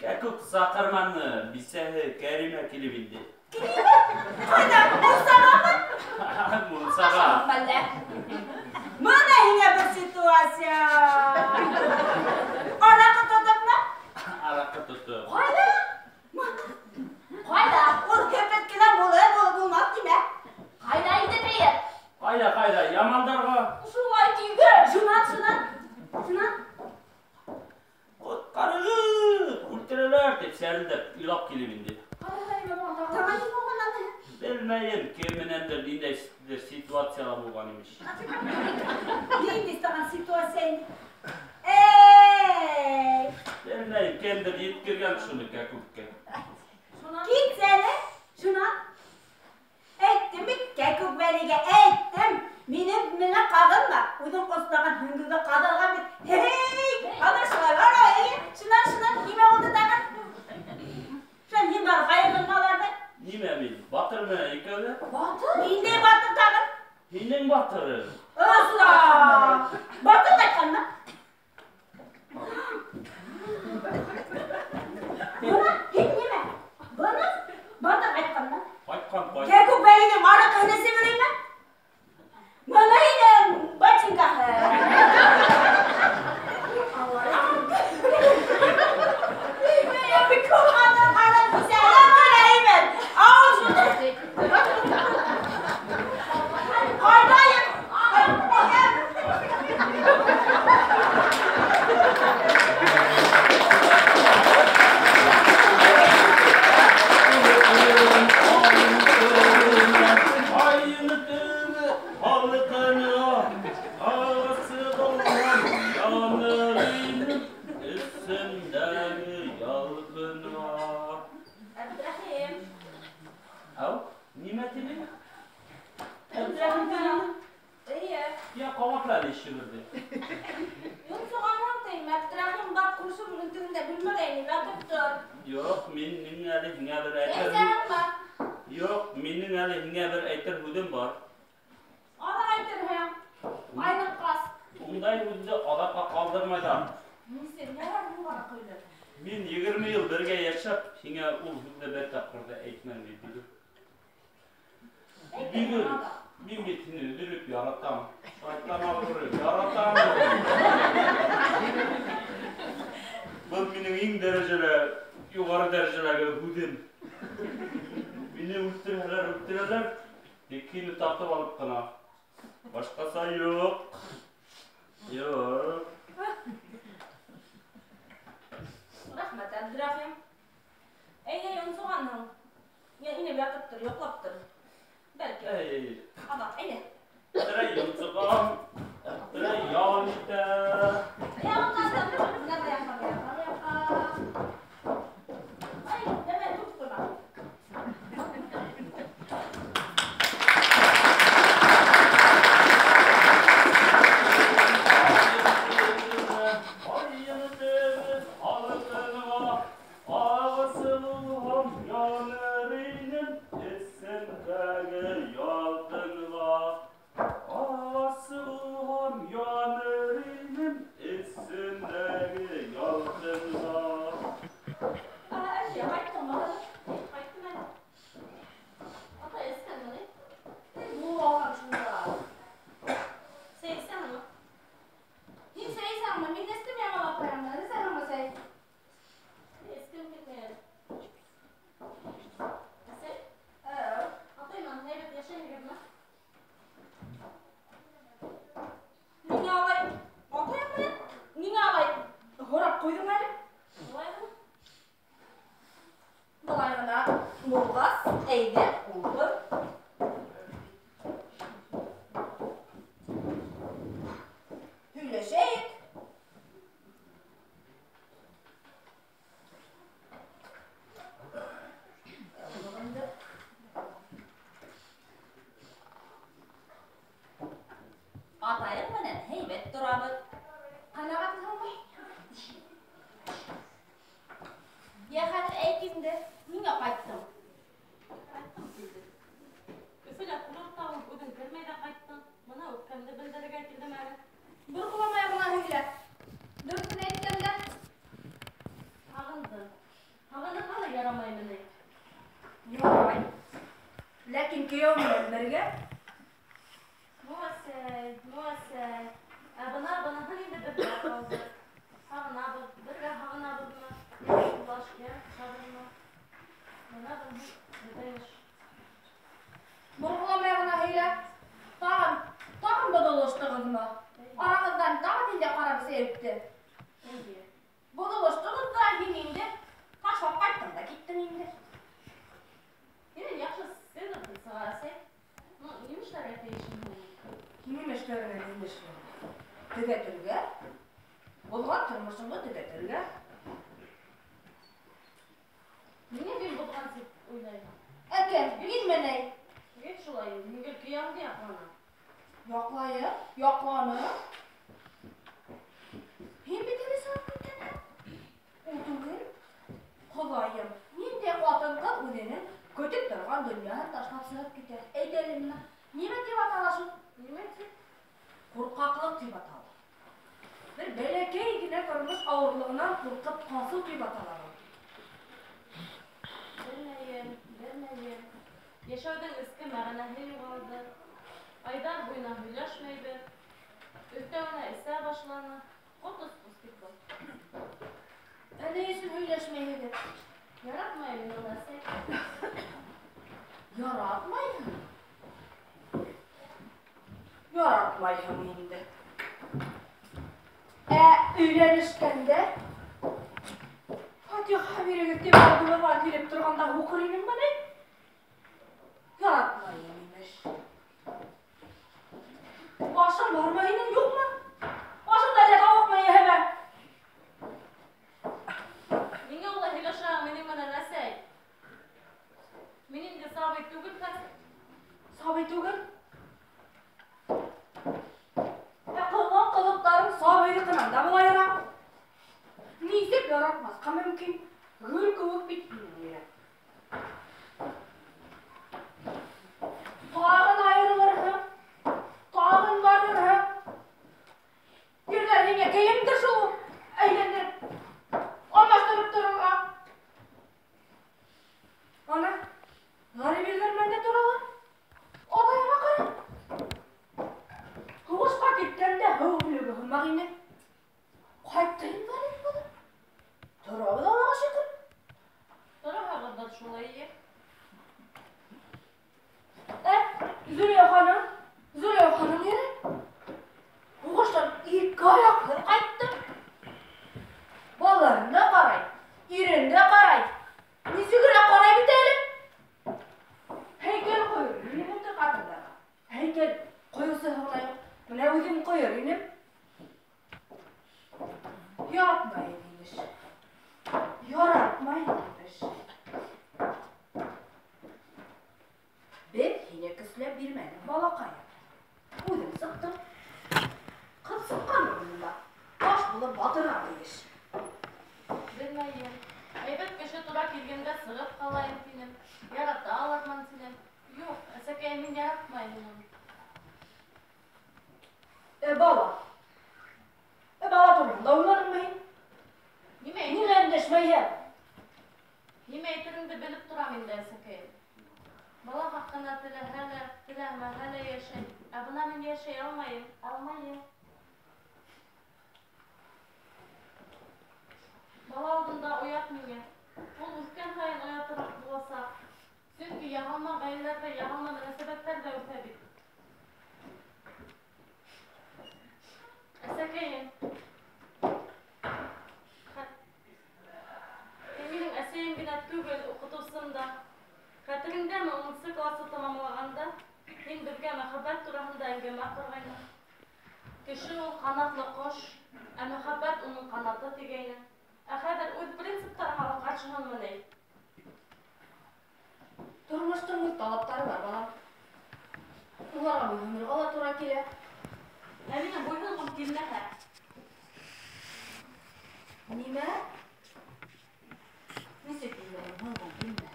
Кәкүк саҡырманы, бисәһе Кәримә килеп инде. Ҡайҙа, Мусағамы? Мунсаға. Мәллә. Бына һиңә бер ситуация. Араҡы тотопмы? Араҡы тотоп. Ҡайҙа? Ҡайҙа? Ул кәпәт кенә булыр, булып булмаҫ тимә. Ҡайҙа инде тейер? Ҡайҙа, ҡайҙа, ямандарға. Шулай тигән. Шунан, шунан, шунан. Ҡотҡарығыҙ, үлтерәләр тип сәрелдәп илап килеп инде. Ҡайҙа нимә булған тағы? Тағы ни булған аны? Белмәйем, кем менәндер ниндәйҙер ситуацияла булған имеш. Ниндәй таған ситуация инде? Эй! Белмәйем, кемдер еткергән шуны кәкүккә. Шунан. Китсә әле, шунан. Әйттем бит, кәкүк бәлигә әйттем. Минең менән ҡағылма. Үҙең ҡослаған һөңгөгә ҡаҙалған бит. Һей, ана шулай бар, эй. Шунан, шунан, нимә булды тағын? Шунан һин барып ҡайғырма уларҙы. Нимә мин, батыр менән икәүләп? Батыр? Ниндәй батыр тағын? Һинең батырың. Асла! Батыр ҡайтҡанмы? Бына, һин нимә? әле ишелер ди. Йонсоғанһың тим, Әптерәхим бар күршемнең тегендә бүлмәгә ятып тор. Юҡ, минең әле һиңә бер әйтер. Сәйсәңме? Юҡ, минең әле һиңә бер әйтер һүҙем бар. Аҙаҡ әйтерһең. Айныҡҡас. Ундай һүҙҙе аҙаҡҡа ҡалдырмайҙар. Нисек, ярар һуң ҡуйҙы. Мин 20 йыл бергә йәшәп, һиңә ул һүҙҙе бер тапҡыр ҙа әйтмәнем бит. Бигүл, мин бит һине өҙөлөп яратам. Шайтан алғыры, яратам. Был минең иң дәрәжәлә, юғары дәрәжәләге һүҙем. Мине үлтерһәләр, үлтерәләр, тик һине тартып алып ҡына. Башҡаса юҡ. Юҡ. Рәхмәт, Әбдерәхим. Әйҙә йонсоғанһың. Я инеп ятып тор, йоҡлап тор. Бәлки. Эй. Аҙаҡ, әйҙә. Әптерәй йонсоған, әптерәй ял итә. Ай, нәмә тот ҡына. Әйҙә, ултыр. Һөйләшәйек. Атайың менән һәйбәт торабыҙ. Ҡәнәғәтһеңме? Йә хәҙер әйт инде, ниңә ҡайттың? Ҡайтҡым килде. Өфөлә ҡунаҡта булып үҙең кермәй ҙә ҡайттың. Бына үпкәмде белдерергә килдем әле. Борҡоламай ғына һөйлә. Дөрөҫөн әйткәндә. Һағындым. Һағынырға ла ярамаймы ни? Ярай. Ләкин кейәү менән бергә. Ну, әсәй, ну, әсәй. Ә бына быныһын инде беҙгә ҡалды. Һағынабыҙ, бергә һағынабыҙмы? Улаш кәрәк, бына быныһын беҙҙең эш. Борғоламай ғына һөйлә. Тағын, тағын боҙолоштоғоҙмо? Арағыҙҙан тағы ниндәй ҡара бесәй үтте? Эйе. Боҙолоштоғоҙ ҙа һин инде ташлап ҡайттың да киттең инде. Һинән яҡшы следователь сыға, әсәй. Ну, нимә эшләргә тейешмен һуң? Нимә эшләргә, нимә эшләргә? Төҙәтергә. Боҙған тормошоңдо төҙәтергә. Ниңә мин боҙған тип уйлайһың? Ә кем? Минме ни? Бит шулай, мин гел кейәүемде яҡланам. Яҡлайым, яҡланым. Һин бит әле сығып киткәнһең. Ул түгел. Хоҙайым, ниндәй ҡатын-ҡыҙ үҙенең көтөп торған донъяһын ташлап сығып китә? Әйт әле миңә, нимә тип атала шул? Нимә тип? Ҡурҡаҡлыҡ тип атала. Бер бәләкәй генә тормош ауырлығынан ҡурҡып ҡасыу тип атала был. Белмәйем, белмәйем. Йәшәүҙең эске мәғәнәһе юғалды. Айҙар буйына һөйләшмәйбеҙ. Өҫтәүенә эсә башланы. Ҡот осҡос бит был. Ә ни өсөн һөйләшмәйһегеҙ? Яратмайым мин уны, әсәй. Яратмайһың? Яратмайһың инде. Ә өйләнешкәндә фатиха бирегеҙ тип алдыбыҙға килеп торғанда һуҡыр инеңме ни? Яратмайым имеш. Башың бармы һинең, юҡмы? Башыңда әллә тауыҡмы йәһәмә? Ниңә улай һөйләшәһең минең менән, әсәй? Мин инде сабый түгел хәҙер. Сабый түгел? Ә ҡыҙ Яратмаҫҡа мөмкин? Гөл кеүек бит һинең ирең. Тағын айырылырһың, тағын барырһың. Ирҙәр һиңә кейемдер шул әйләндереп, алмаштырып торорға. Ана, ғәрип ирҙәр менән дә торалар. Атайыңа ҡара. Һуғышҡа киткәндә һыу һөлөгө һымаҡ ине. Ҡайтты инвалид булып. Торабыҙ, Аллаға шөкөр. Тораһығыҙҙыр шулай, эйе. Ә, Зөләйха ханым, Зөләйха ханым ире. Һуғыштан ике аяҡһыҙ ҡайтты. Балаларын да ҡарай, ирен дә ҡарай. Нисегерәк ҡарай бит әле. Һәйкәл ҡойор инем ундай ҡатындарға. Һәйкәл ҡойоусы ғына юҡ. Бына үҙем ҡойор инем. Яратмайым, имеш. Яратмайым, имеш. Беҙ һине көсләп бирмәнек, балаҡайым. Үҙең сыҡтың. Ҡыҙ сыҡҡан урынында таш булып батырға тейеш. Белмәйем. Әйбәт кеше тура килгәндә сығып ҡалайым тинем. Ярата алырмын тинем. Юҡ, әсәкәйем, мин яратмайым уны. Ә бала? Ә бала тураһында уйланыңмы һин? Нимә Ниңә өндәшмәйһең? Нимә әйтереңде белеп торам инде, әсәкәйем. Бала хаҡына теләһә лә, теләмәһә лә йәшәй. Ә бына мин йәшәй алмайым, алмайым. Бала алдында оят миңә. Ул үҫкән һайын оятыраҡ буласаҡ. Сөнки яһалма ғаиләләрҙә яһалма мөнәсәбәттәр ҙә үҫә бит. Әсәкәйем. Һин минең әсәйем генә түгел, уҡытыусым да. Хәтереңдәме, унынсы классы тамамлағанда һин беҙгә мөхәббәт тураһында әңгәмә ҡорғайның. Кеше ул ҡанатлы ҡош, ә мөхәббәт уның ҡанаты тигәйне. Ә хәҙер үҙ принциптарыңа ла ҡаршыһыңмы ни? Тормоштоң үҙ талаптары бар, балам. Уларға буйһонорға ла тура килә. Ә миңә буйһонғом килмәһә? Нимә? Нисек инде буйһонғоң килмәһә?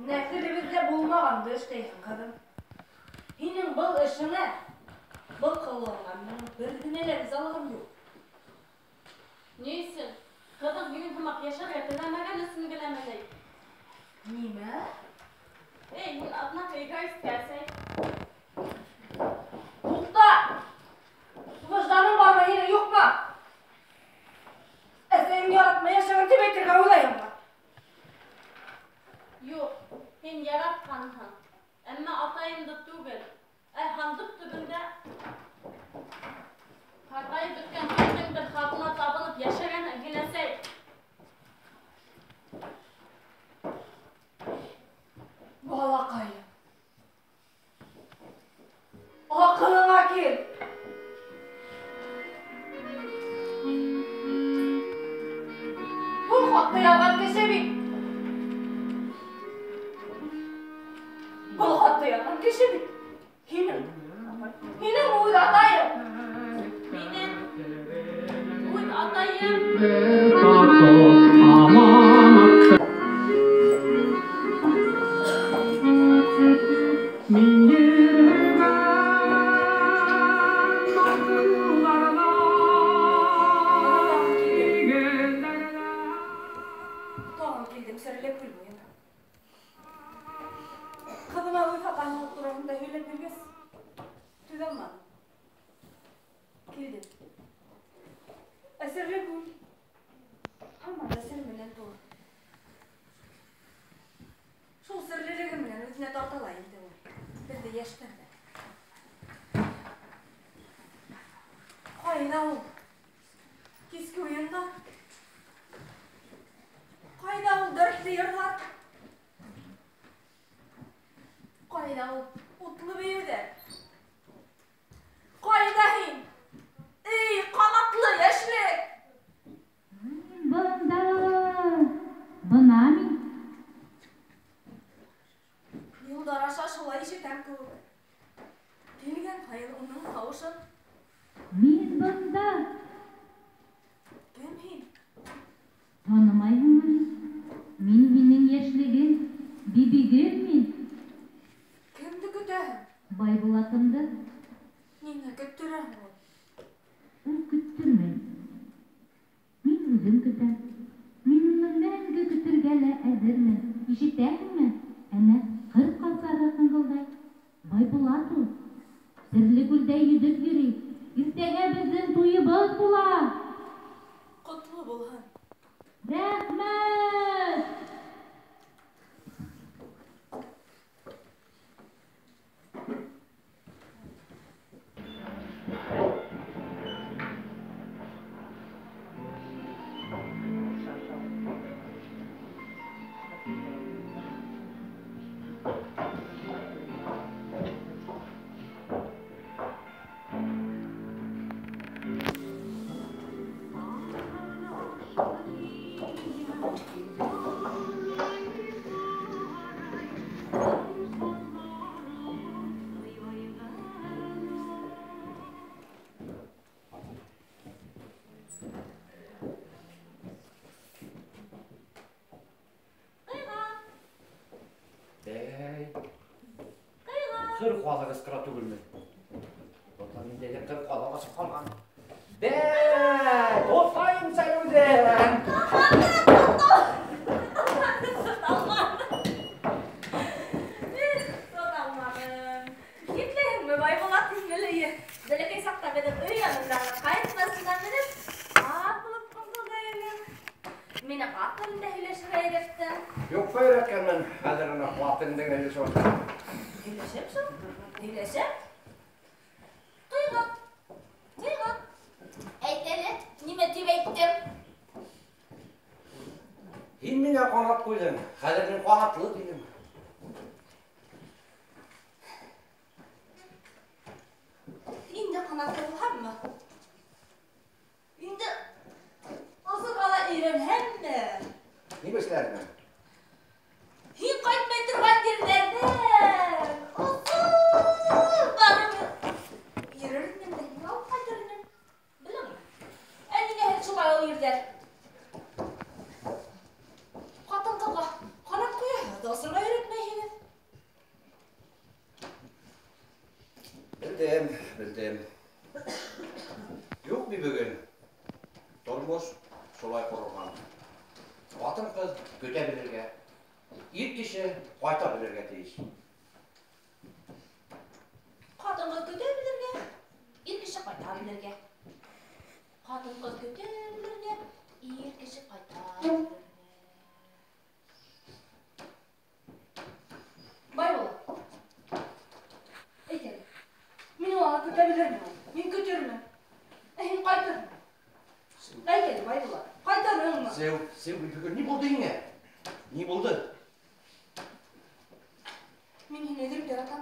Нәҫелебеҙҙә булмағанды эшләйһең, ҡыҙым. Һинең был эшеңә, был ҡылығыңа минең бер генә лә ризалығым юҡ. Ни өсөн? Ҡыҙың һинең һымаҡ йәшәргә теләмәгән өсөн генәме ни? Нимә? Эй, һин однако эгоистка, әсәй. Туҡта! Выжданың бармы һинең, юҡмы? Әсәйең яратмай йәшәгән тип әйтергә уйлайһыңмы? Юҡ, һин яратҡанһың. Әммә атайымды түгел. Ә һандыҡ төбөндә ҡартайып бөткән кемдеңдер хаҡына табынып йәшәгәнһең һин, әсәй. Балаҡайым. Аҡылыңа кил. Был хатты яҙған кеше бит. Был хатты яҙған кеше бит. Һинең. Һинең үҙ атайың. Минең үҙ атайым. Тағын килдем Серле күл буйына. Ҡыҙыма үҙ атайым тураһында һөйләп биргәс, түҙә алманым. Килдем. Ә Серле күл һаман да сер менән тулы. Шул серлелеге менән үҙенә тарта ла инде ул. Беҙҙе йәштәрҙе. Ҡайҙа ул? Киске уйындар. Ҡайҙа ул дәртле йырҙар? Ҡайҙа ул утлы бейеүҙәр? Ҡайҙа һин? Эй, ҡанатлы йәшлек! Бында, бына мин. Юлдар аша шулай ишетәм кеүек. Байбулатымды. Ниңә көттөрәһең ул? Ул көттөрмәй. Мин үҙем көтәм. Мин уны мәңге көтөргә лә әҙермен. Ишетәһеңме? Әнә ҡыр ҡаҙҙары ҡыңғылдай. Байбулат ул. Серле күлдә йөҙөп йөрөй. Иртәгә беҙҙең туйыбыҙ була. Ҡотло булһын. Рәхмәт! Ҡыр ҡаҙы ҡысҡыра түгелме? Бында ниндәйҙер ҡыр ҡаҙы асып ҡалған. Бәй, тотайым сәлеүҙән. Тоталманым. Ипләйһеңме, Байбулат, һиңле? Бәләкәй саҡта беҙҙең өй янындағы ҡайын башына менеп, ат булып ҡыңғылдай инең. Мине ат телендә һөйләшергә өйрәттең. Юҡ, өйрәткәнмен. Хәҙер ана ат телендә генә һөйләшә башланым. Һөйләшәм шул, һөйләшәм. Ҡыйғаҡ, ҡыйғаҡ. Әйт әле, нимә тип әйттем? Һин миңә ҡанат ҡуйҙың, хәҙер мин ҡанатлы тинем. Инде ҡанатлы булһаммы? Инде осорға ла өйрәнһәмме? Нимә эшләрмен? Һин ҡайтмай торған ерҙәрҙән осоп барып йөрөрмөн дә һине алып ҡайтыр инем. Беләңме? Ә ниңә һеҙ шулай ул ерҙәр? Ҡатын-ҡыҙға ҡанат ҡуяһығыҙ ҙа осорға өйрәтмәйһегеҙ. Белдем, белдем. Юҡ бөгөн. Тормош шулай ҡоролған. Ҡатын-ҡыҙ көтә белергә, ир кеше ҡайта белергә тейеш. Ҡатын-ҡыҙ көтә белергә, ир кеше ҡайта белергә. Ҡатын-ҡыҙ көтә белергә, ир кеше ҡайта белергә. Байбулат, әйт әле, мин уларҙы көтә белермен, мин көтөрмөн. Ә һин ҡайтырһың. Әйт әле, Байбулат, ҡайтырһыңмы? Сеү, сеү, бөгөн ни булды һиңә? Ни булды? Мин һине өҙөрөп яратам.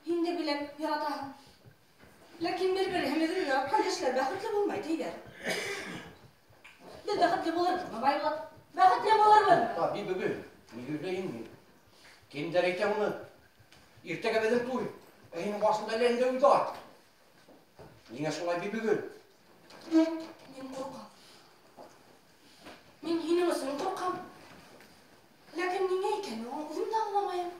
Һин дә беләм, яратаһың. Ләкин бер-береһен өҙөрөп яратҡан кешеләр бәхетле булмай, тиҙәр. Беҙ бәхетле булырбыҙмы, Байбулат? Бәхетле булырбыҙмы? Таби бөгөн. Ни һөйләйем мин? Кемдәр әйтә уны? Иртәгә беҙҙең туй. Ә һинең башында әллә ниндәй уйҙар. Ниңә шулай бөгөн? Мин ҡурҡам. Мин һинең өсөн ҡурҡам. Ләкин ниңә икәнен үҙем дә аңламайым.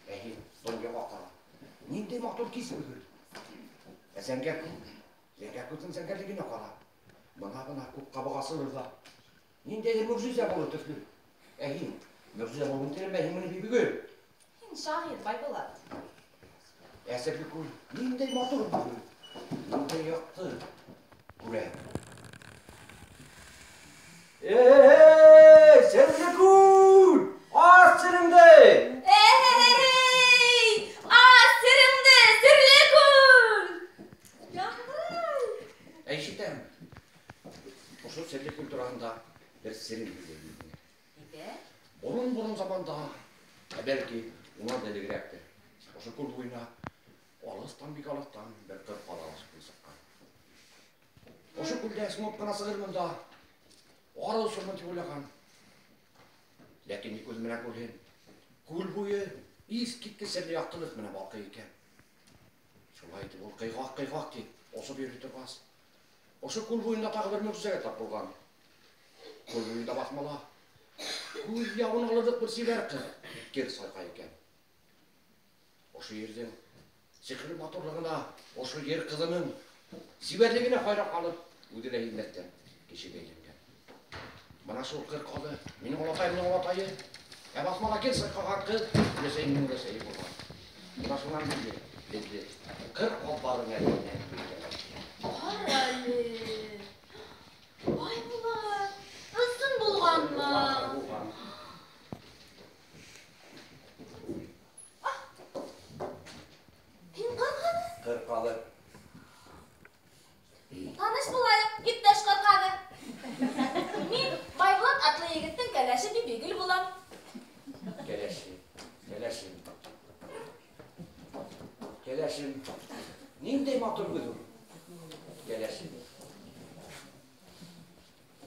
Ә һин донъяға ҡара. Ниндәй матур кис бөгөн. Ә зәңгәр күк, зәңгәр күктең зәңгәрлегенә ҡара. Бына-бына күк ҡабығы асылыр ҙа. Ниндәйҙер мөғжизә булыр төҫлө. Ә һин мөғжизә булыуын теләмәйһеңме ни бөгөн? Һин шағир, Байбулат. Ә серле күл ниндәй матур бөгөн. Ниндәй яҡты. Күрә. Эй, серле күл! Ас сереңде! Эй, ас сереңде, серле күл! Яңғырай! Ишетәм. Ошо серле күл тураһында бер серен һөйләйем һиңә. Әйҙә. Борон-борон заманда, ә бәлки унан да элегерәктер, ошо күл буйына алыҫтан бик алыҫтан бер ҡыр ҡаҙы алышып сыҡҡан. Ошо күлдә сумып ҡына сығырмын да, ары осормон тип уйлаған. Ләкин ни күҙе менән күрһен, күл буйы иҫ киткес серле яҡтылыҡ менән балҡый икән. Шулай итеп ул ҡыйғаҡ-ҡыйғаҡ тип осоп йөрөй торғас, ошо күл буйында тағы бер мөғжизәгә тап булған. Күл буйында баҫмала күҙ яуын алырлыҡ бер сибәр ҡыҙ кер сайҡай икән. Ошо ерҙең сихри матурлығына, ошо ер ҡыҙының сибәрлегенә хайран ҡалып, үҙе лә һиҙмәҫтән кешегә әйләнгән. Бына шул ҡыр ҡаҙы, минең олатайымдың олатайы, ә баҫмала кил сайҡаған ҡыҙ, өләсәйемдең өләсәйе булған. Бына шунан бирле беҙҙе ҡыр ҡаҙҙары нәҫеленән билдәләр. Ҡара әле. Байбулат, ысын булғанмы? Булған. Һин ҡыр ҡаҙы? Ҡыр ҡаҙы. Таныш булайыҡ, иптәш ҡыр ҡаҙы. Мин Байбулат атлы егеттең кәләше Бибигөл булам. Кәләшем, кәләшем. Кәләшем. Ниндәй матур һүҙ ул? Кәләшем.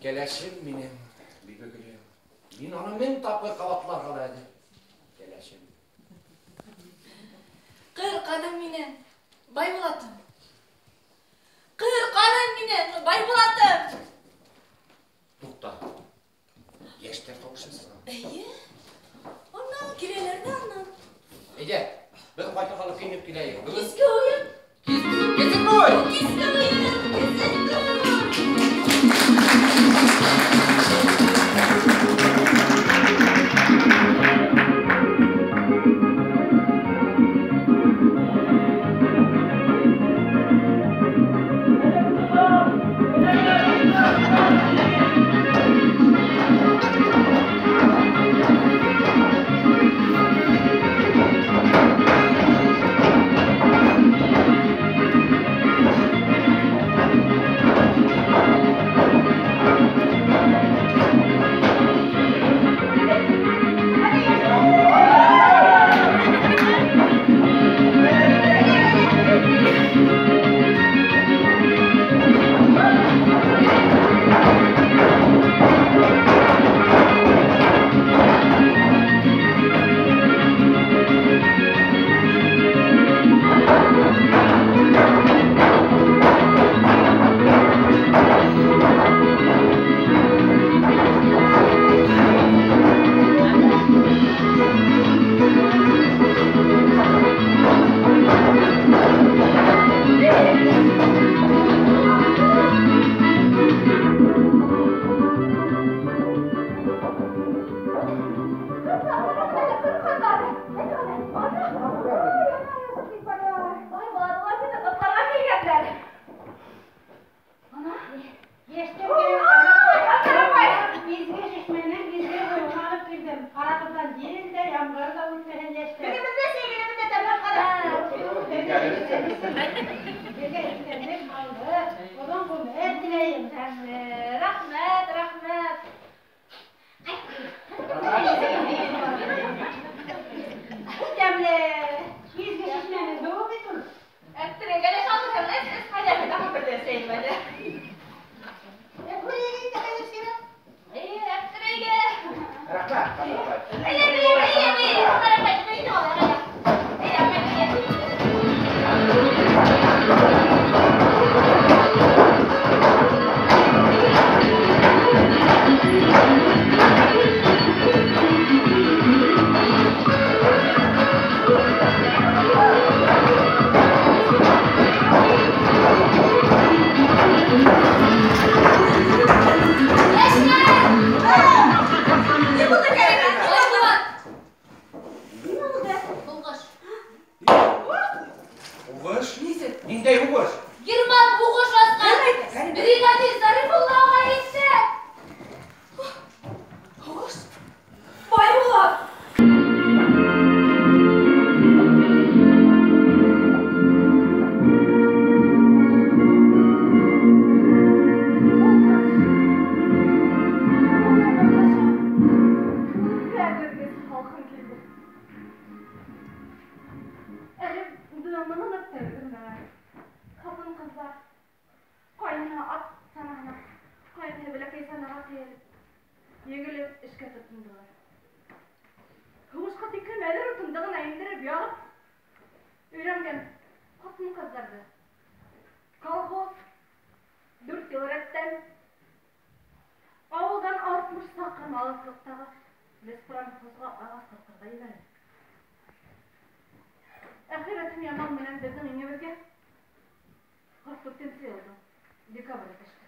Кәләшем минең, Бибигөлөм. Мин уны 1000 тапҡыр ҡабатларға ла әҙер. Кәләшем. Ҡыр ҡаҙым минең, Байбулатым. Ҡыр ҡаҙым минең, Байбулатым. Туҡта. Йәштәр тауышы сыға. Эйе. Ана киләләр ҙә анан. Әйҙә, беҙ ҡайтып алып кейенеп киләйек. Бөгөн Киске уйын. Киске уйын. Киске уйын. Киске уйын. Рәхмәт, рәхмәт. Тәмле. Изге шишмәнең һыуы бит ул. Әптерәгә лә шалырһың, эс, эс, ҡайҙа, тағы бер ҙә эсәйем әле. Әптерәгә. Рәхмәт, ҡәҙерле. Әйҙә, әйҙә, әйҙә, ҡарапай, әйҙә, әйҙә, әйҙә. Ниндәй һуғыш? Герман һуғыш асҡан. Бригадир Зарифулла ағай әйтте. Һуғыш? Байбулат! Һалҡын килде. Әле ҡатын-ҡыҙҙар ҡайныһы ат санаһына, ҡайныһы бәләкәй санаға тейәлеп, егелеп эшкә тотондолар. Һуғышҡа тиклем әҙер утынды ғына индереп яғып өйрәнгән ҡатын-ҡыҙҙарҙы колхоз 4 йыл рәттән ауылдан 60 саҡрым алыҫлыҡтағы леспромхозға ағас ҡырҡырға ебәрҙе. Декабрь төштө.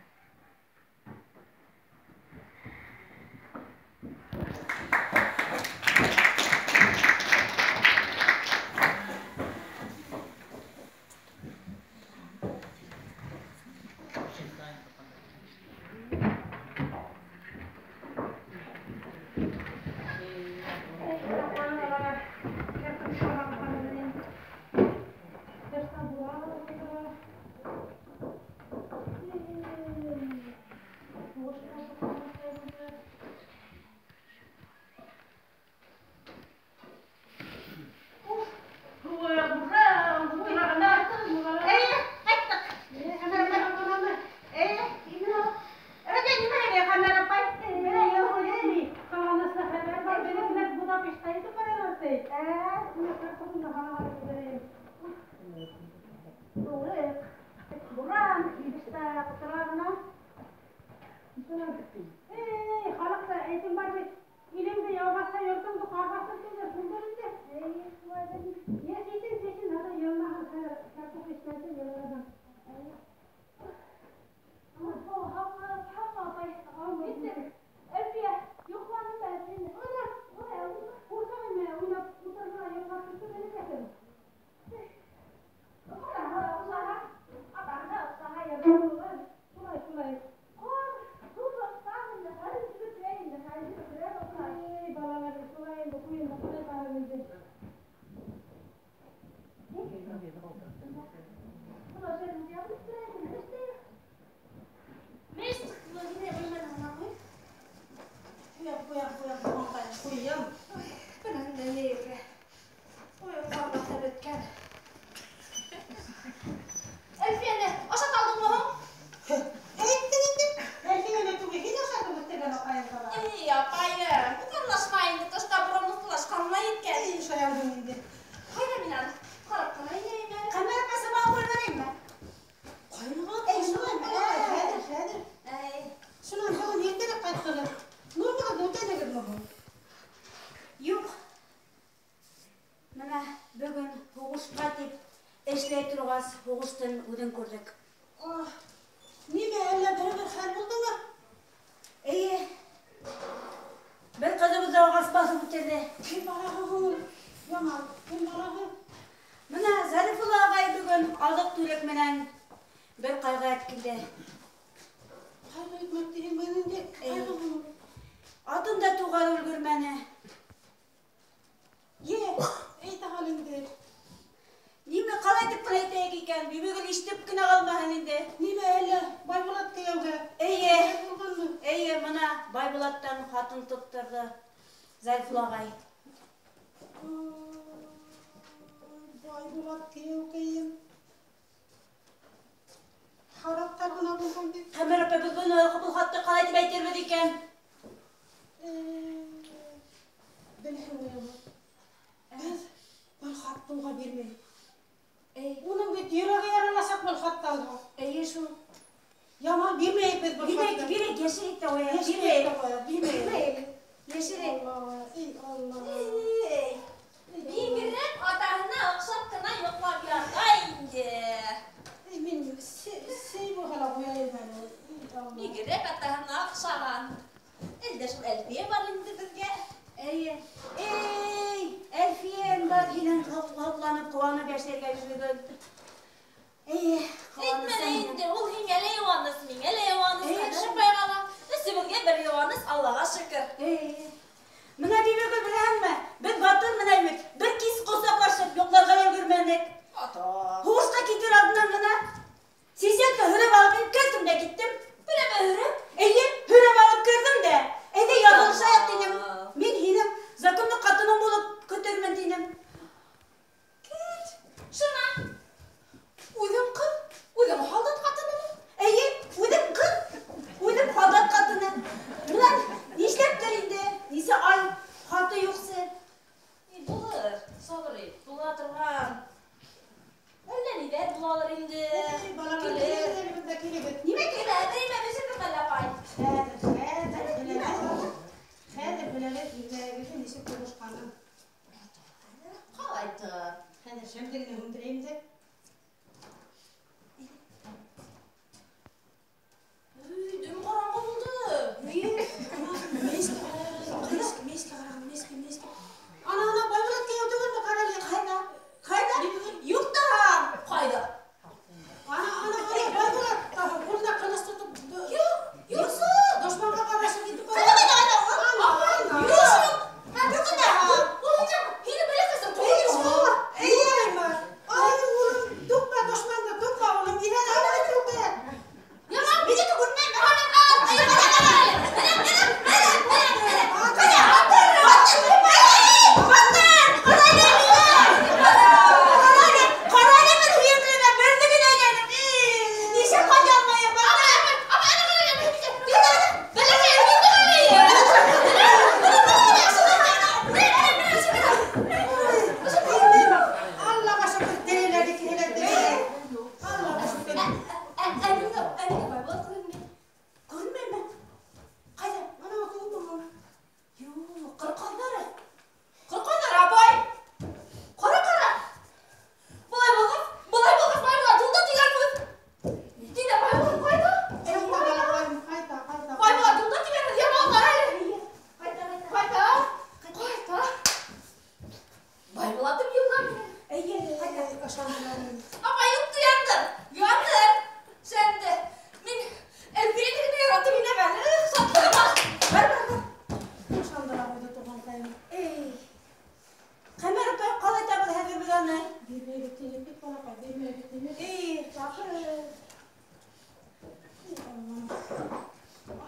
Бәхет.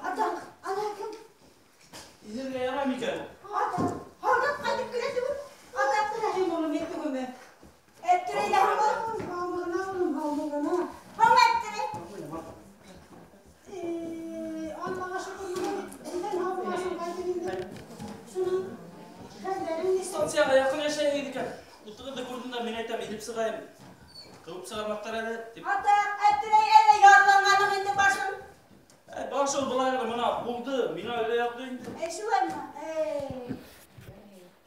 Ата, ана кем? Иҙергә ярай микән? Ата, һалдат ҡайтып килә түгел. Ата, Әптеләһем улым, мин түгелме? Әптеләй улым, һаумы ғына улым, һаумы ғына. Һаумы, Әптеләй? Аллаға шөкөр, иҫән һау буласың ҡайтып инде. Шунан хәлдәрең нисек? Станцияға яҡын йәшәйһегеҙ икән. Утығыҙҙы күрҙем дә, мин әйтәм, инеп сығайым. Ҡыуып сығармаҫтар әле, тип. Ата, Әптеләй, әллә ярланғаның инде башың? Баш ул былай ғына мына булды, миңә өйлә ятты инде. Әй, шулаймы? Әй.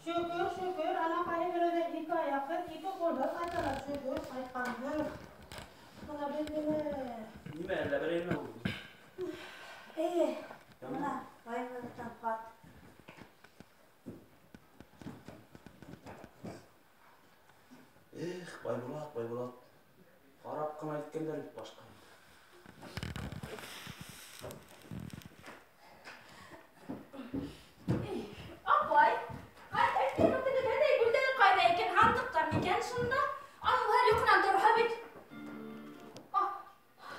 Шөкөр, шөкөр, ана ҡайһы берәүҙәр ике аяҡһыҙ, ике ҡулһыҙ ҡайталар. Шөкөр, ҡайтҡанһың. Бына беҙ генә. Нимә, әллә берәй нимә булды? Эйе, бына Байбулаттан хат. Эх, Байбулат, Байбулат. Ҡарап ҡына иткәндәр бит башҡа. Апай, гөлдәре ҡайҙа икән, һандыҡта микән шунда? Аның һәр йоҡонан торһа бит.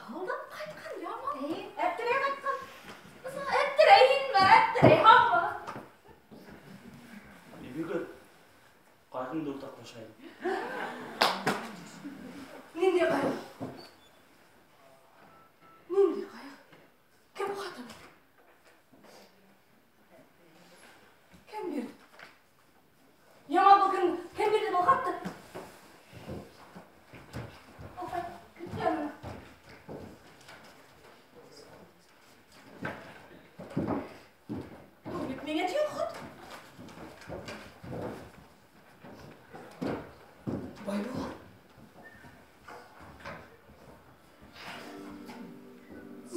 Һалдат ҡайтҡан яман. Әптеләй ҡайтҡан. Әптеләй һинме, Әптеләй һаумы? Бибигөл, ҡайғыңды уртаҡлашайым. Ниндәй ҡайғы? Ниндәй ҡайғы? Кем хатын? Кем бирҙе? Ямал был кем, кем бирҙе был хатты? Апай, кит янына. Был бит миңә тигән хат. Байбулат.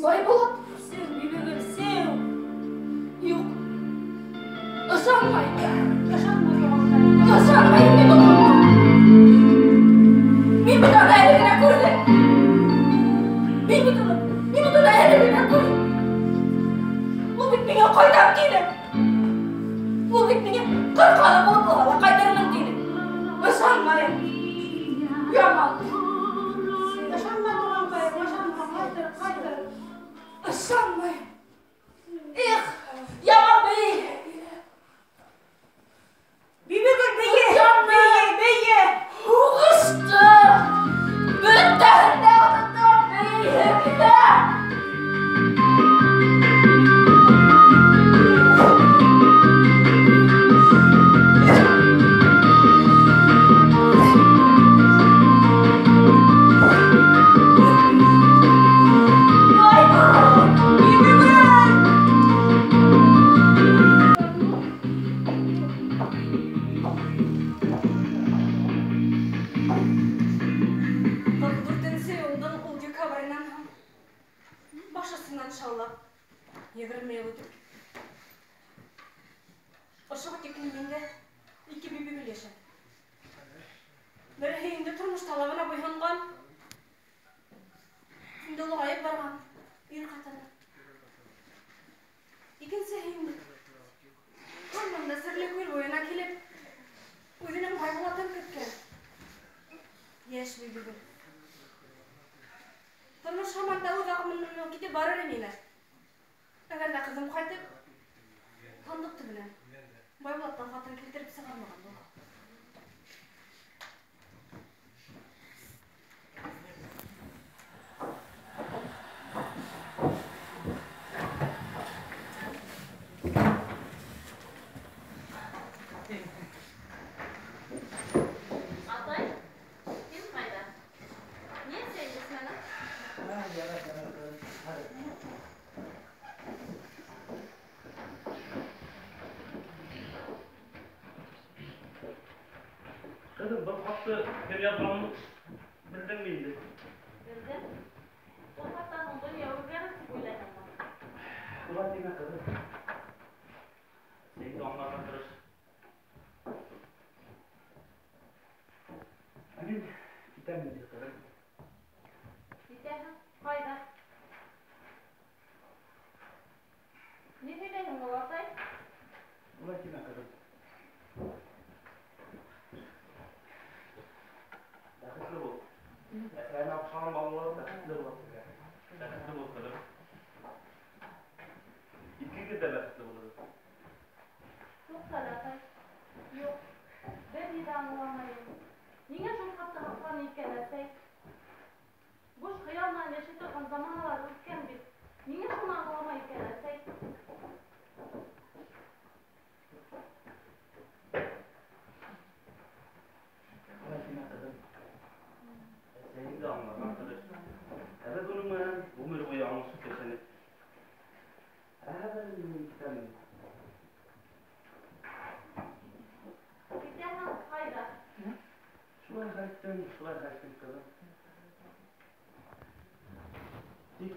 Байбулат, сеү, Бибигөл, сеү. Юҡ. Ышанмайым. Ышанма, туғанҡайым. Ышанмайым мин был хатҡа. Мин бит уны әле генә күрҙем. Мин бит уны, мин бит уны әле генә күрҙем. Ул бит миңә ҡайтам тине. Ул бит миңә ҡырҡаны булып булһа ла ҡайтырмын тине. Ышанмайым. Яман. Ышанма, туғанҡайым, ышанма, ҡайтыр, ҡайтыр. Ышанмайым. Эх, Ямал бейе. Бибигөл, бейе, бейе, бейе. Һуғышты. Бөтәһен дә онотам, бейе китә. Бибигөл! Ҡырҡ дүртенсе йылдың ул декабренән һуң баш өҫтөнән шаулап 20 йыл үтеп китте. Ошоға тиклем миндә ике Бибигөл йәшәне. Береһе инде тормош талабына буйһонған, инде олоғайып барған ир ҡатыны. Икенсеһе инде һаман да Серле күл буйына килеп, үҙенең Байбулатын көткән йәш Бибигөл. Тормош һаман да үҙ ағымы менән китеп барыр ине лә. Әгәр ҙә ҡыҙым ҡайтып, һандыҡ төбөнән Байбулаттан хатын килтереп сығармаған булһа. Атай, һин ҡайҙа? Ни әсәйем эсмәнең? Ҡыҙым, был хатты кем яҙғанын белдеңме инде? Белдем. Ул хаттан һуң донъя үҙгәрер тип уйлайһыңмы? Улай тимә, ҡыҙым. Сәйеңде аңларға тырыш. Ә мин китәм инде, ҡыҙым. Китәһең? Ҡайҙа? Ни һөйләйһең ул, атай? Улай тимә, ҡыҙым. Бәхетле Әсәйеңә оҡшаған балалар бәхетле була. Бәхетле бул, ҡыҙым. Икегеҙ ҙә бәхетле булығыҙ. Туҡта, атай. Юҡ, бер ни ҙә аңламайым. Ниңә шул хатты һаҡланы икән, әсәй? Буш хыял менән йәшәй торған заманалар үткән бит. Ниңә шуны аңламай икән, әсәй? Рәхимә ҡыҙым. Әсәйең дә аңларға тырыш. Ә беҙ уның менән ғүмер буйы аңлашып йәшәнек. Ә хәҙер мин китәм инде. Китәһең ҡайҙа? Шулай хәл иттем, шулай хәл иттем, ҡыҙым. Тик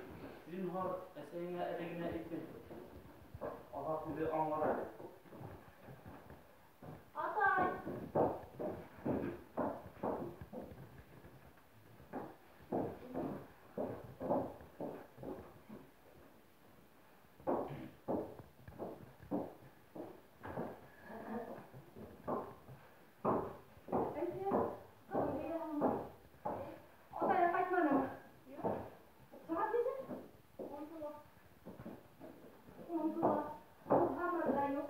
зинһар әсәйеңә әле генә әйтмә. Аҙаҡ үҙе аңлар әле. Атай! Әйҙә, ҡыҙым, әйҙә. Атайың ҡайтманымы? Юҡ. Сәғәт нисә? 10 тула. 10 тула. Ул һаман да юҡ.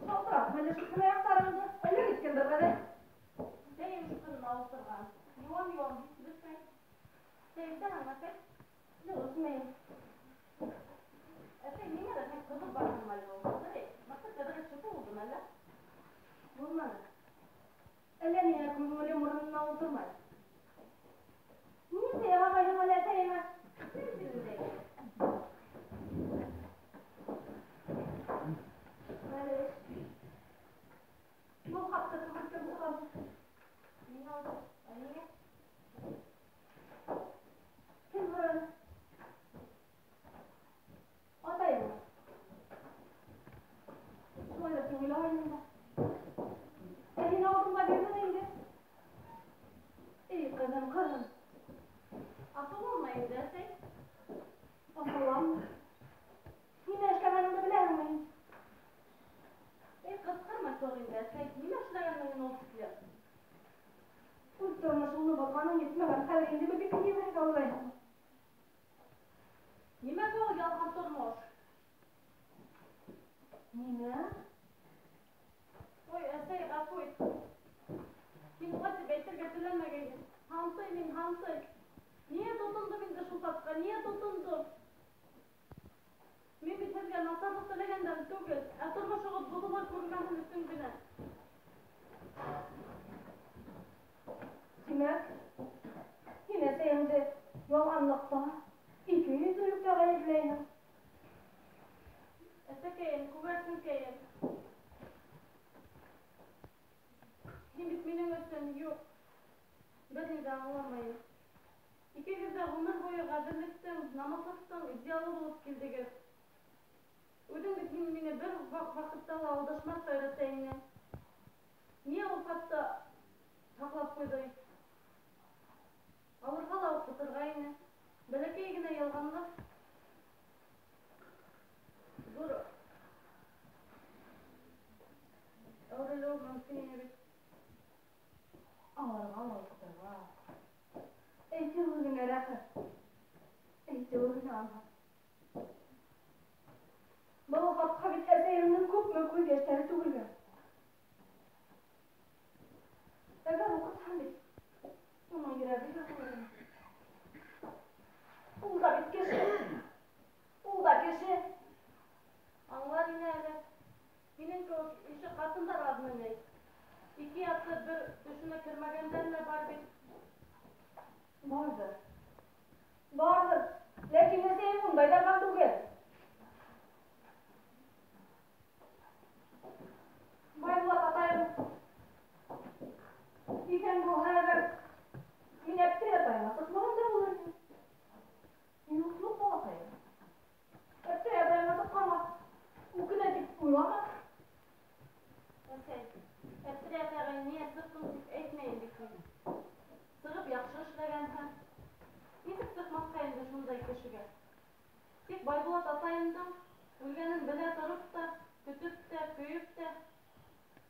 Шалтыратма әле шул аяҡтарыңды. Әллә киткәндер ғәҙәт. Бәйем шыҡырын ауыртырған. Йыуам-йыуам, һис бөтмәй. Сәй эсәһеңме, әсәй? Юҡ, эсмәйем. Әсәй, ниңә лә һин ҡыҙып бараһың әле ул? Бәй, мәктәптә берәр шөбһә булдымы әллә? Булманы. Әллә ниңә күңелем урынына ултырмай. Ниңә ярамайһың әле әсәйеңә? Кем телендә? Бәлеш. Был хатты түгел кем һораны? Мин алдым. Ә ниңә? Кем һораны? Атайыңмы? Шулай ҙа күңеле айнымда. Ә һин алдың да бирҙең инде. Эй, ҡыҙым, ҡыҙым. Асыуланма инде, әсәй. Асыуланма. Нимә эшләгәнеңде беләһеңме һин? Эй, ҡысҡырма соң инде, әсәй. Нимә эшләгәнең ул тиклем? Үҙ тормошоңдо боҙғаның етмәгән, хәҙер инде беҙҙекен ебәрергә уйлайһың. Нимәгә ул ялған тормош? Нимә? Ой, әсәй, ғәфү ит. Мин улай тип әйтергә теләмәгәйнем. Һантый мин, һантый. Ниңә тотондом инде шул хатҡа? Ниңә тотондом? Мин бит һеҙгә насарлыҡ теләгәндән түгел, ә тормошоғоҙ боҙола күрмәһен өсөн генә. Тимәк, һин әсәйеңде ялғанлыҡта, икейөҙлөлөктә ғәйепләйһең. Әсәкәйем, күгәрсенкәйем. Һин бит минең өсөн юҡ. Бер ни ҙә аңламайым. Икегеҙ ҙә ғүмер буйы ғәҙеллектең, намыҫлыҡтың идеалы булып килдегеҙ. Үҙең бит һин мине бер ваҡытта ла алдашмаҫҡа өйрәтә инең. Ниңә ул хатты һаҡлап ҡуйҙың? Алырға ла уҡытырға ине. Бәләкәй генә ялғанлыҡ ҙур әүерелеүе мөмкин ине бит. Алырға ла уҡытырға. Әйтеүе генә рәхәт. Әйтеүе генә анһат. Был хатҡа бит әсәйеңдең күпме күҙ йәштәре түгелгән. Әгәр уҡытһам бит, уның йөрәге ярылыр ине. Ул да бит кеше. Ул да кеше. Аңлар ине әле. Минең кеүек ише ҡатындар аҙмы ни? Ике яҡты бер төшөнә кермәгәндәр ҙә бар бит. Барҙыр. Барҙыр. Ләкин әсәйем ундайҙарҙан түгел. Байбулат атайым иҫән булһа әгәр, мин Әптер атайыма сыҡмаған да булыр инем. Юҡ, юҡ, балаҡайым. Әптер атайыма сыҡҡанға үкенә тип уйлама. Әсәй, Әптер атайға ниңә сыҡтың тип әйтмәйем бит мин. Сығып яҡшы эшләгәнһең. Нисек сыҡмаҫҡа инде шундай кешегә? Тик Байбулат атайымдың үлгәнен белә тороп та, көтөп тә, көйөп тә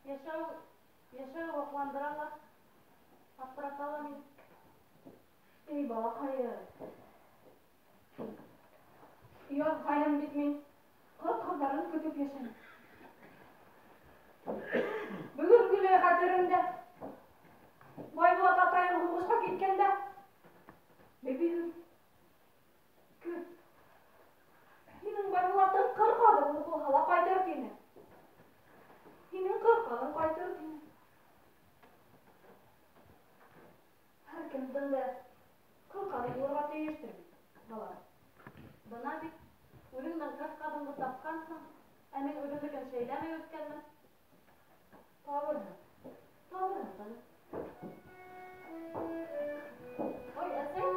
йәшәү Йәшәү һоҡландыра ла, аптырата ла мине. Эй, балаҡайым. Яҙғайым бит мин. Ҡыр ҡаҙҙарын көтөп йәшәнем. Бөгөнгөләй хәтеремдә. Байбулат атайым һуғышҡа киткәндә. Бибигөл, көт. Һинең Байбулатың ҡыр ҡаҙы булып булһа ла ҡайтыр тине. Һинең ҡыр ҡаҙың ҡайтыр тине. Һәр кемдең дә ҡыр ҡаҙы булырға тейештер бит, балам. Бына бит, үҙеңдең ҡыр ҡаҙыңды тапҡанһың, ә мин үҙемдекен шәйләмәй үҫкәнмен. Табырһың, табырһың, ҡыҙым. Ой, әсәй.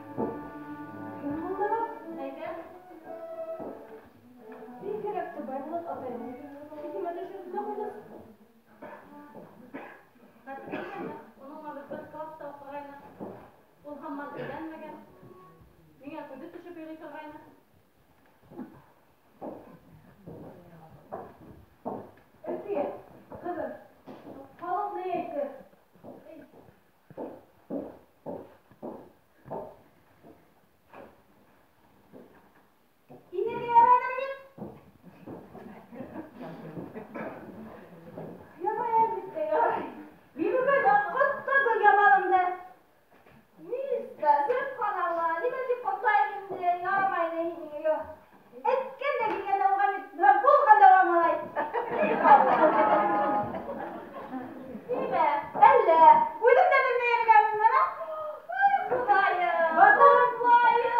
Кем булды был? Әйҙә. Бигерәк тә Байбулат атайым. Иҫемә төшөрҙө лә ҡуйҙы. Хәтерләйһеңме, уның менән беҙ бер класта уҡығайныҡ. Ул һаман өйләнмәгән. Миңә күҙе төшөп йөрөй торғайны. Әлфиә, ҡыҙым, халыҡ ни әйтер? Инергә ярайҙыр бит? Ярай, әлбиттә, ярай. Бибігөл ҡотто был яманымды. Ниста, сөбханалла, нимә тип ҡотлайым инде, ярамай ҙа һинең, юҡ. Әйткән дә килгән дә уға бит, булған да уға малай. Нимә, әллә, үҙем дә белмәй йөрөгәнмен бына. Ай, Хоҙайым, Батырым. Хоҙайым.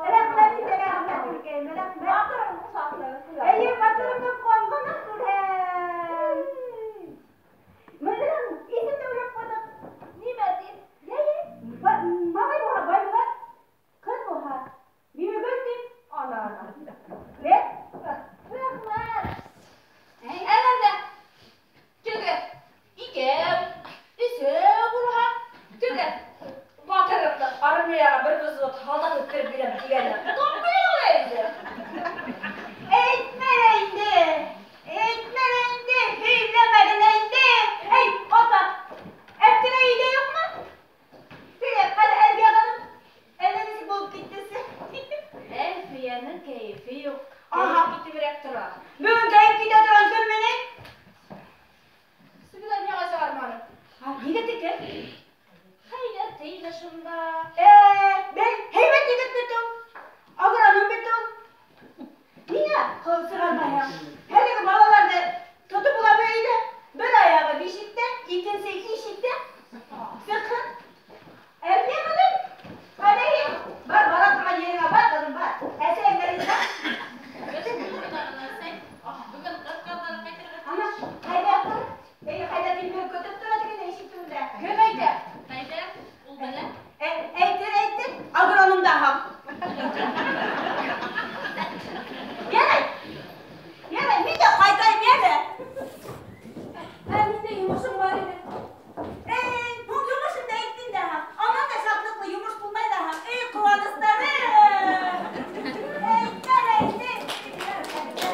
Рәхмәт һиңә, рәхмәт, гөлкәйем, рәхмәт. Батырым ҡосаҡлы. Эйе, батырымдың ҡыуанғанын күрһәм. Менән исем дә уйлап ҡуйҙыҡ. Нимә тип? Йәйе, малай булһа Байбулат, ҡыҙ булһа Бибигөл тип. Ана, ана. Ле? Рәхмәт. Әгәр ҙә теге икәү, өсәү булһа, теге батырымды армияға бер взвод һалдат үткәреп бирәм тигәне. Тапмай ул инде. Әйтмә лә инде. Әйтмә лә инде, һөйләмә генә инде. Эй, ата, Әптеләй өйҙә юҡмы? Теге, ҡәҙер Әлфиә ханым, әллә нисек булып киттесе. Әлфиәнең кәйефе юҡ. Аһа. Кәйеф китеберәк тора. Бөгөн кәйеф китә торған көнмө ни? Сөгөләр миңә сығарманы. Һа, егете кем? Хәйҙәр тейҙе шунда. Бел, һәйбәт егет бит ул. Агроном бит ул. Ниңә ҡыл сығармайһың? Әлеге балаларҙы тотоп була өйҙә. Бер аяғы бишектә, икенсе ишектә. Сыҡһын. Әлфиә ханым, ҡайҙа һин? Бар, бара торған ереңә бар, ҡыҙым, бар. Әсәйең риза. Бөгөн әсәй. Бөгөн ҡыр ҡаҙҙары ҡайтырға Ана, ҡайҙа ҡыр? Эй, ҡайҙа тилмереп көтөп тора тигәндә ишек төбөндә. Кем әйтә? Хәйҙәр, ул белә. Әйтер, әйтер, агроном да һам. Ярай, ярай, мин дә ҡайтайым әле. Ә миндә йомошом бар ине. Эй, был йомошомдо әйттең дә һам. Анан да шатлыҡлы йомош булмай ҙа һам. Эй, ҡыуаныстары. Әйтер, әйтер.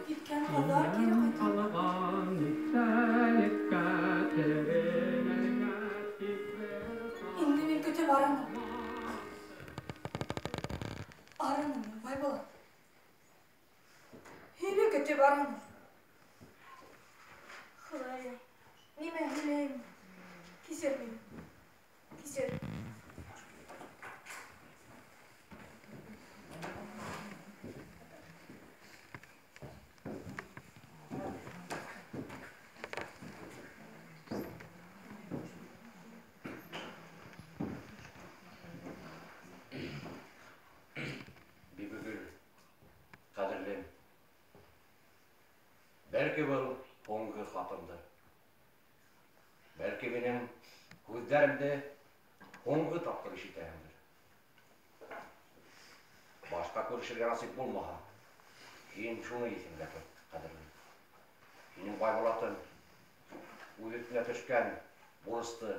Киткән ҡаҙҙар кире ҡайта. Алған иҫтәлеккә терелергә тик бер Инде мин көтөп арыным. Арыным мин, Байбулат. Һине көтөп арыным. Хоҙайым, нимә һөйләйем? Кисер мине. Кисер. Бибігөл, ҡәҙерлем. Бәлки был һуңғы хатымдыр. Бәлки минең һүҙҙәремде һуңғы тапҡыр ишетәһеңдер. Башҡа күрешергә насип булмаһа, һин шуны иҫеңдә тот, ҡәҙерлем. Һинең Байбулатың үҙ өҫтөнә төшкән бурысты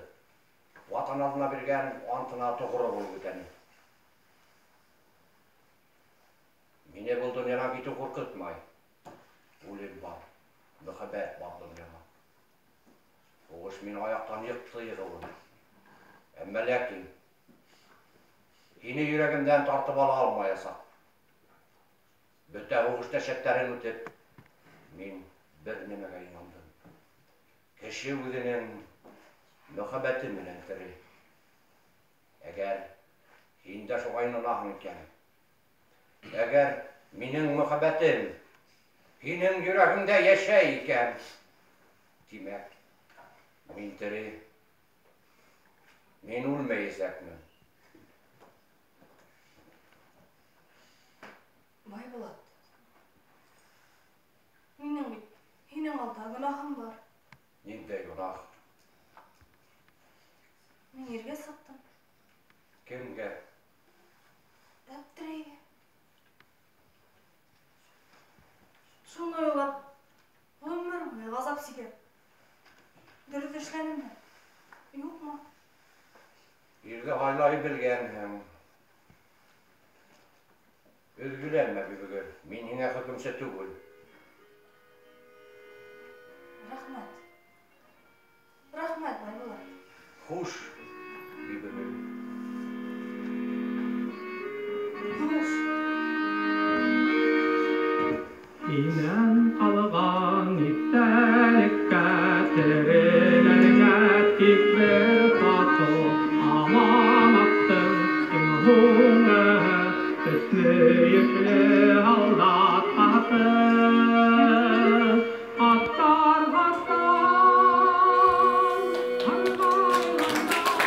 Ватан алдына биргән антына тоғро булып үтәне. Мине был донъянан китеү ҡурҡытмай. Үлем бар, мөхәббәт бар донъяла. Һуғыш мине аяҡтан йыҡты йығыуын. Әммә ләкин һине йөрәгемдән тартып ала алмаясаҡ. Бөтә һуғыш дәһшәттәрен үтеп, мин бер нәмәгә инандым. Кеше үҙенең мөхәббәте менән тере. Әгәр һин дә шуға инанаһың икән, әгәр минең мөхәббәтем һинең йөрәгеңдә йәшәй икән, тимәк, мин тере, мин үлмәйәсәкмен. Байбулат, минең бит һинең алда гонаһым бар. Ниндәй гонаһ? Мин иргә сыҡтым. Кемгә? Әптерәйгә. Шуны уйлап, ғүмер буйы ғазап сигәм. Дөрөҫ эшләнемме? Юҡмы? Ирҙе һайлай белгәнһең. Өҙгөләнмә, Бибигөл, мин һиңә хөкөмсө түгел. Рәхмәт. Рәхмәт, Байбулат. Хуш, Бибигөл. Хуш. Һинән ҡалған иҫтәлеккә терелергә тик бер татыу аманаттың иң һуңғыһы өс мөйөшлө һалдат хаты. Аттар аттан һарғайғанда.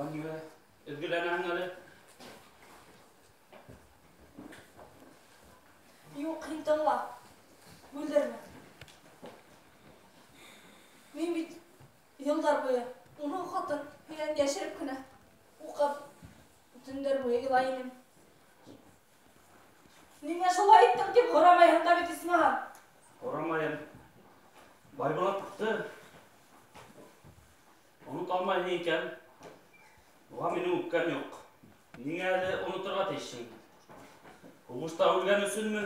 Уға ниңә өҙгөләнәһең әле? Юҡ, һин тыңла. Бүлдермә. Мин бит йылдар буйы уның хатын һинән йәшереп кенә уҡып, төндәр буйы илай инем. Ниңә шулай иттең тип һорамайһың да бит, исмаһам. Һорамайым. Байбулатты онота алмайһың икән, уға минең үпкәм юҡ. Ниңә әле оноторға тейешһең? Һуғышта үлгән өсөнмө?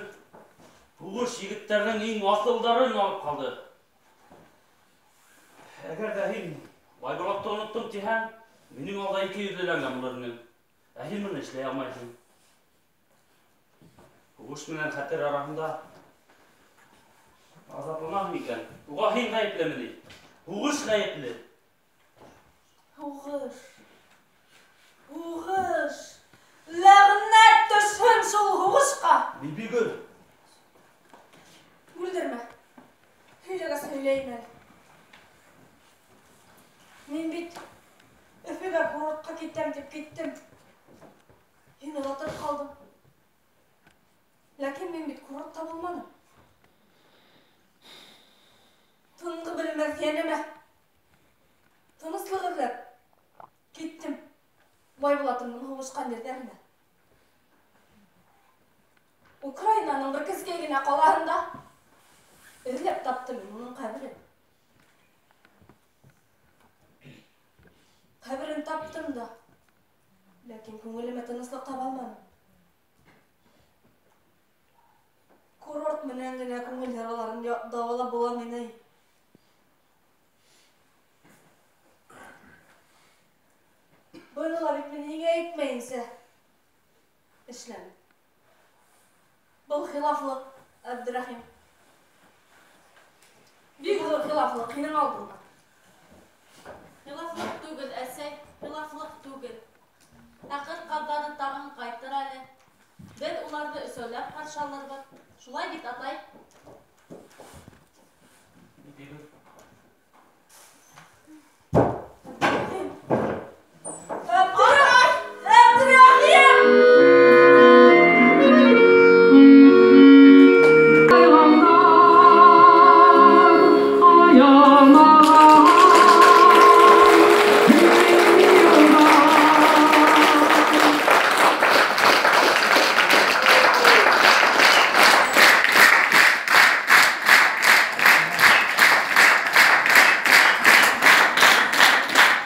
Һуғыш егеттәрҙең иң аҫылдарын алып ҡалды. Әгәр ҙә һин Байбулатты оноттом тиһәң, минең алда ике йөҙлөләнгән булыр инең. Ә һин быны эшләй алмайһың. Һуғыш менән хәтер араһында азапланаһың икән, уға һин ғәйеплеме ни? Һуғыш ғәйепле. Һуғыш. Һуғыш. Ләғнәт төшһөн шул һуғышҡа. Бибигөл. Бүлдермә. Һөйләгәс һөйләйем әле. Мин бит Өфөгә курортҡа китәм тип киттем. Һине оҙатып ҡалдым. Ләкин мин бит курортта булманым. Тынғы белмәҫ йәнемә тыныслыҡ эҙләп киттем Байбулатымдың һуғышҡан ерҙәренә. Украинаның бер кескәй генә ҡалаһында эҙләп таптым мин уның ҡәберен. Ҡәберен таптым да, ләкин күңелемә тыныслыҡ таба алманым. Курорт менән генә күңел яраларын дауалап буламы ни? Быны ла бит мин һиңә әйтмәйенсә эшләнем. Был хилафлыҡ, Әбдерәхим. Бик ҙур хилафлыҡ һинең алдыңда. Хилафлыҡ түгел, әсәй, хилафлыҡ түгел. Ә ҡыр ҡаҙҙары тағын ҡайтыр әле. Беҙ уларҙы өсәүләп ҡаршы алырбыҙ. Шулай бит, атай?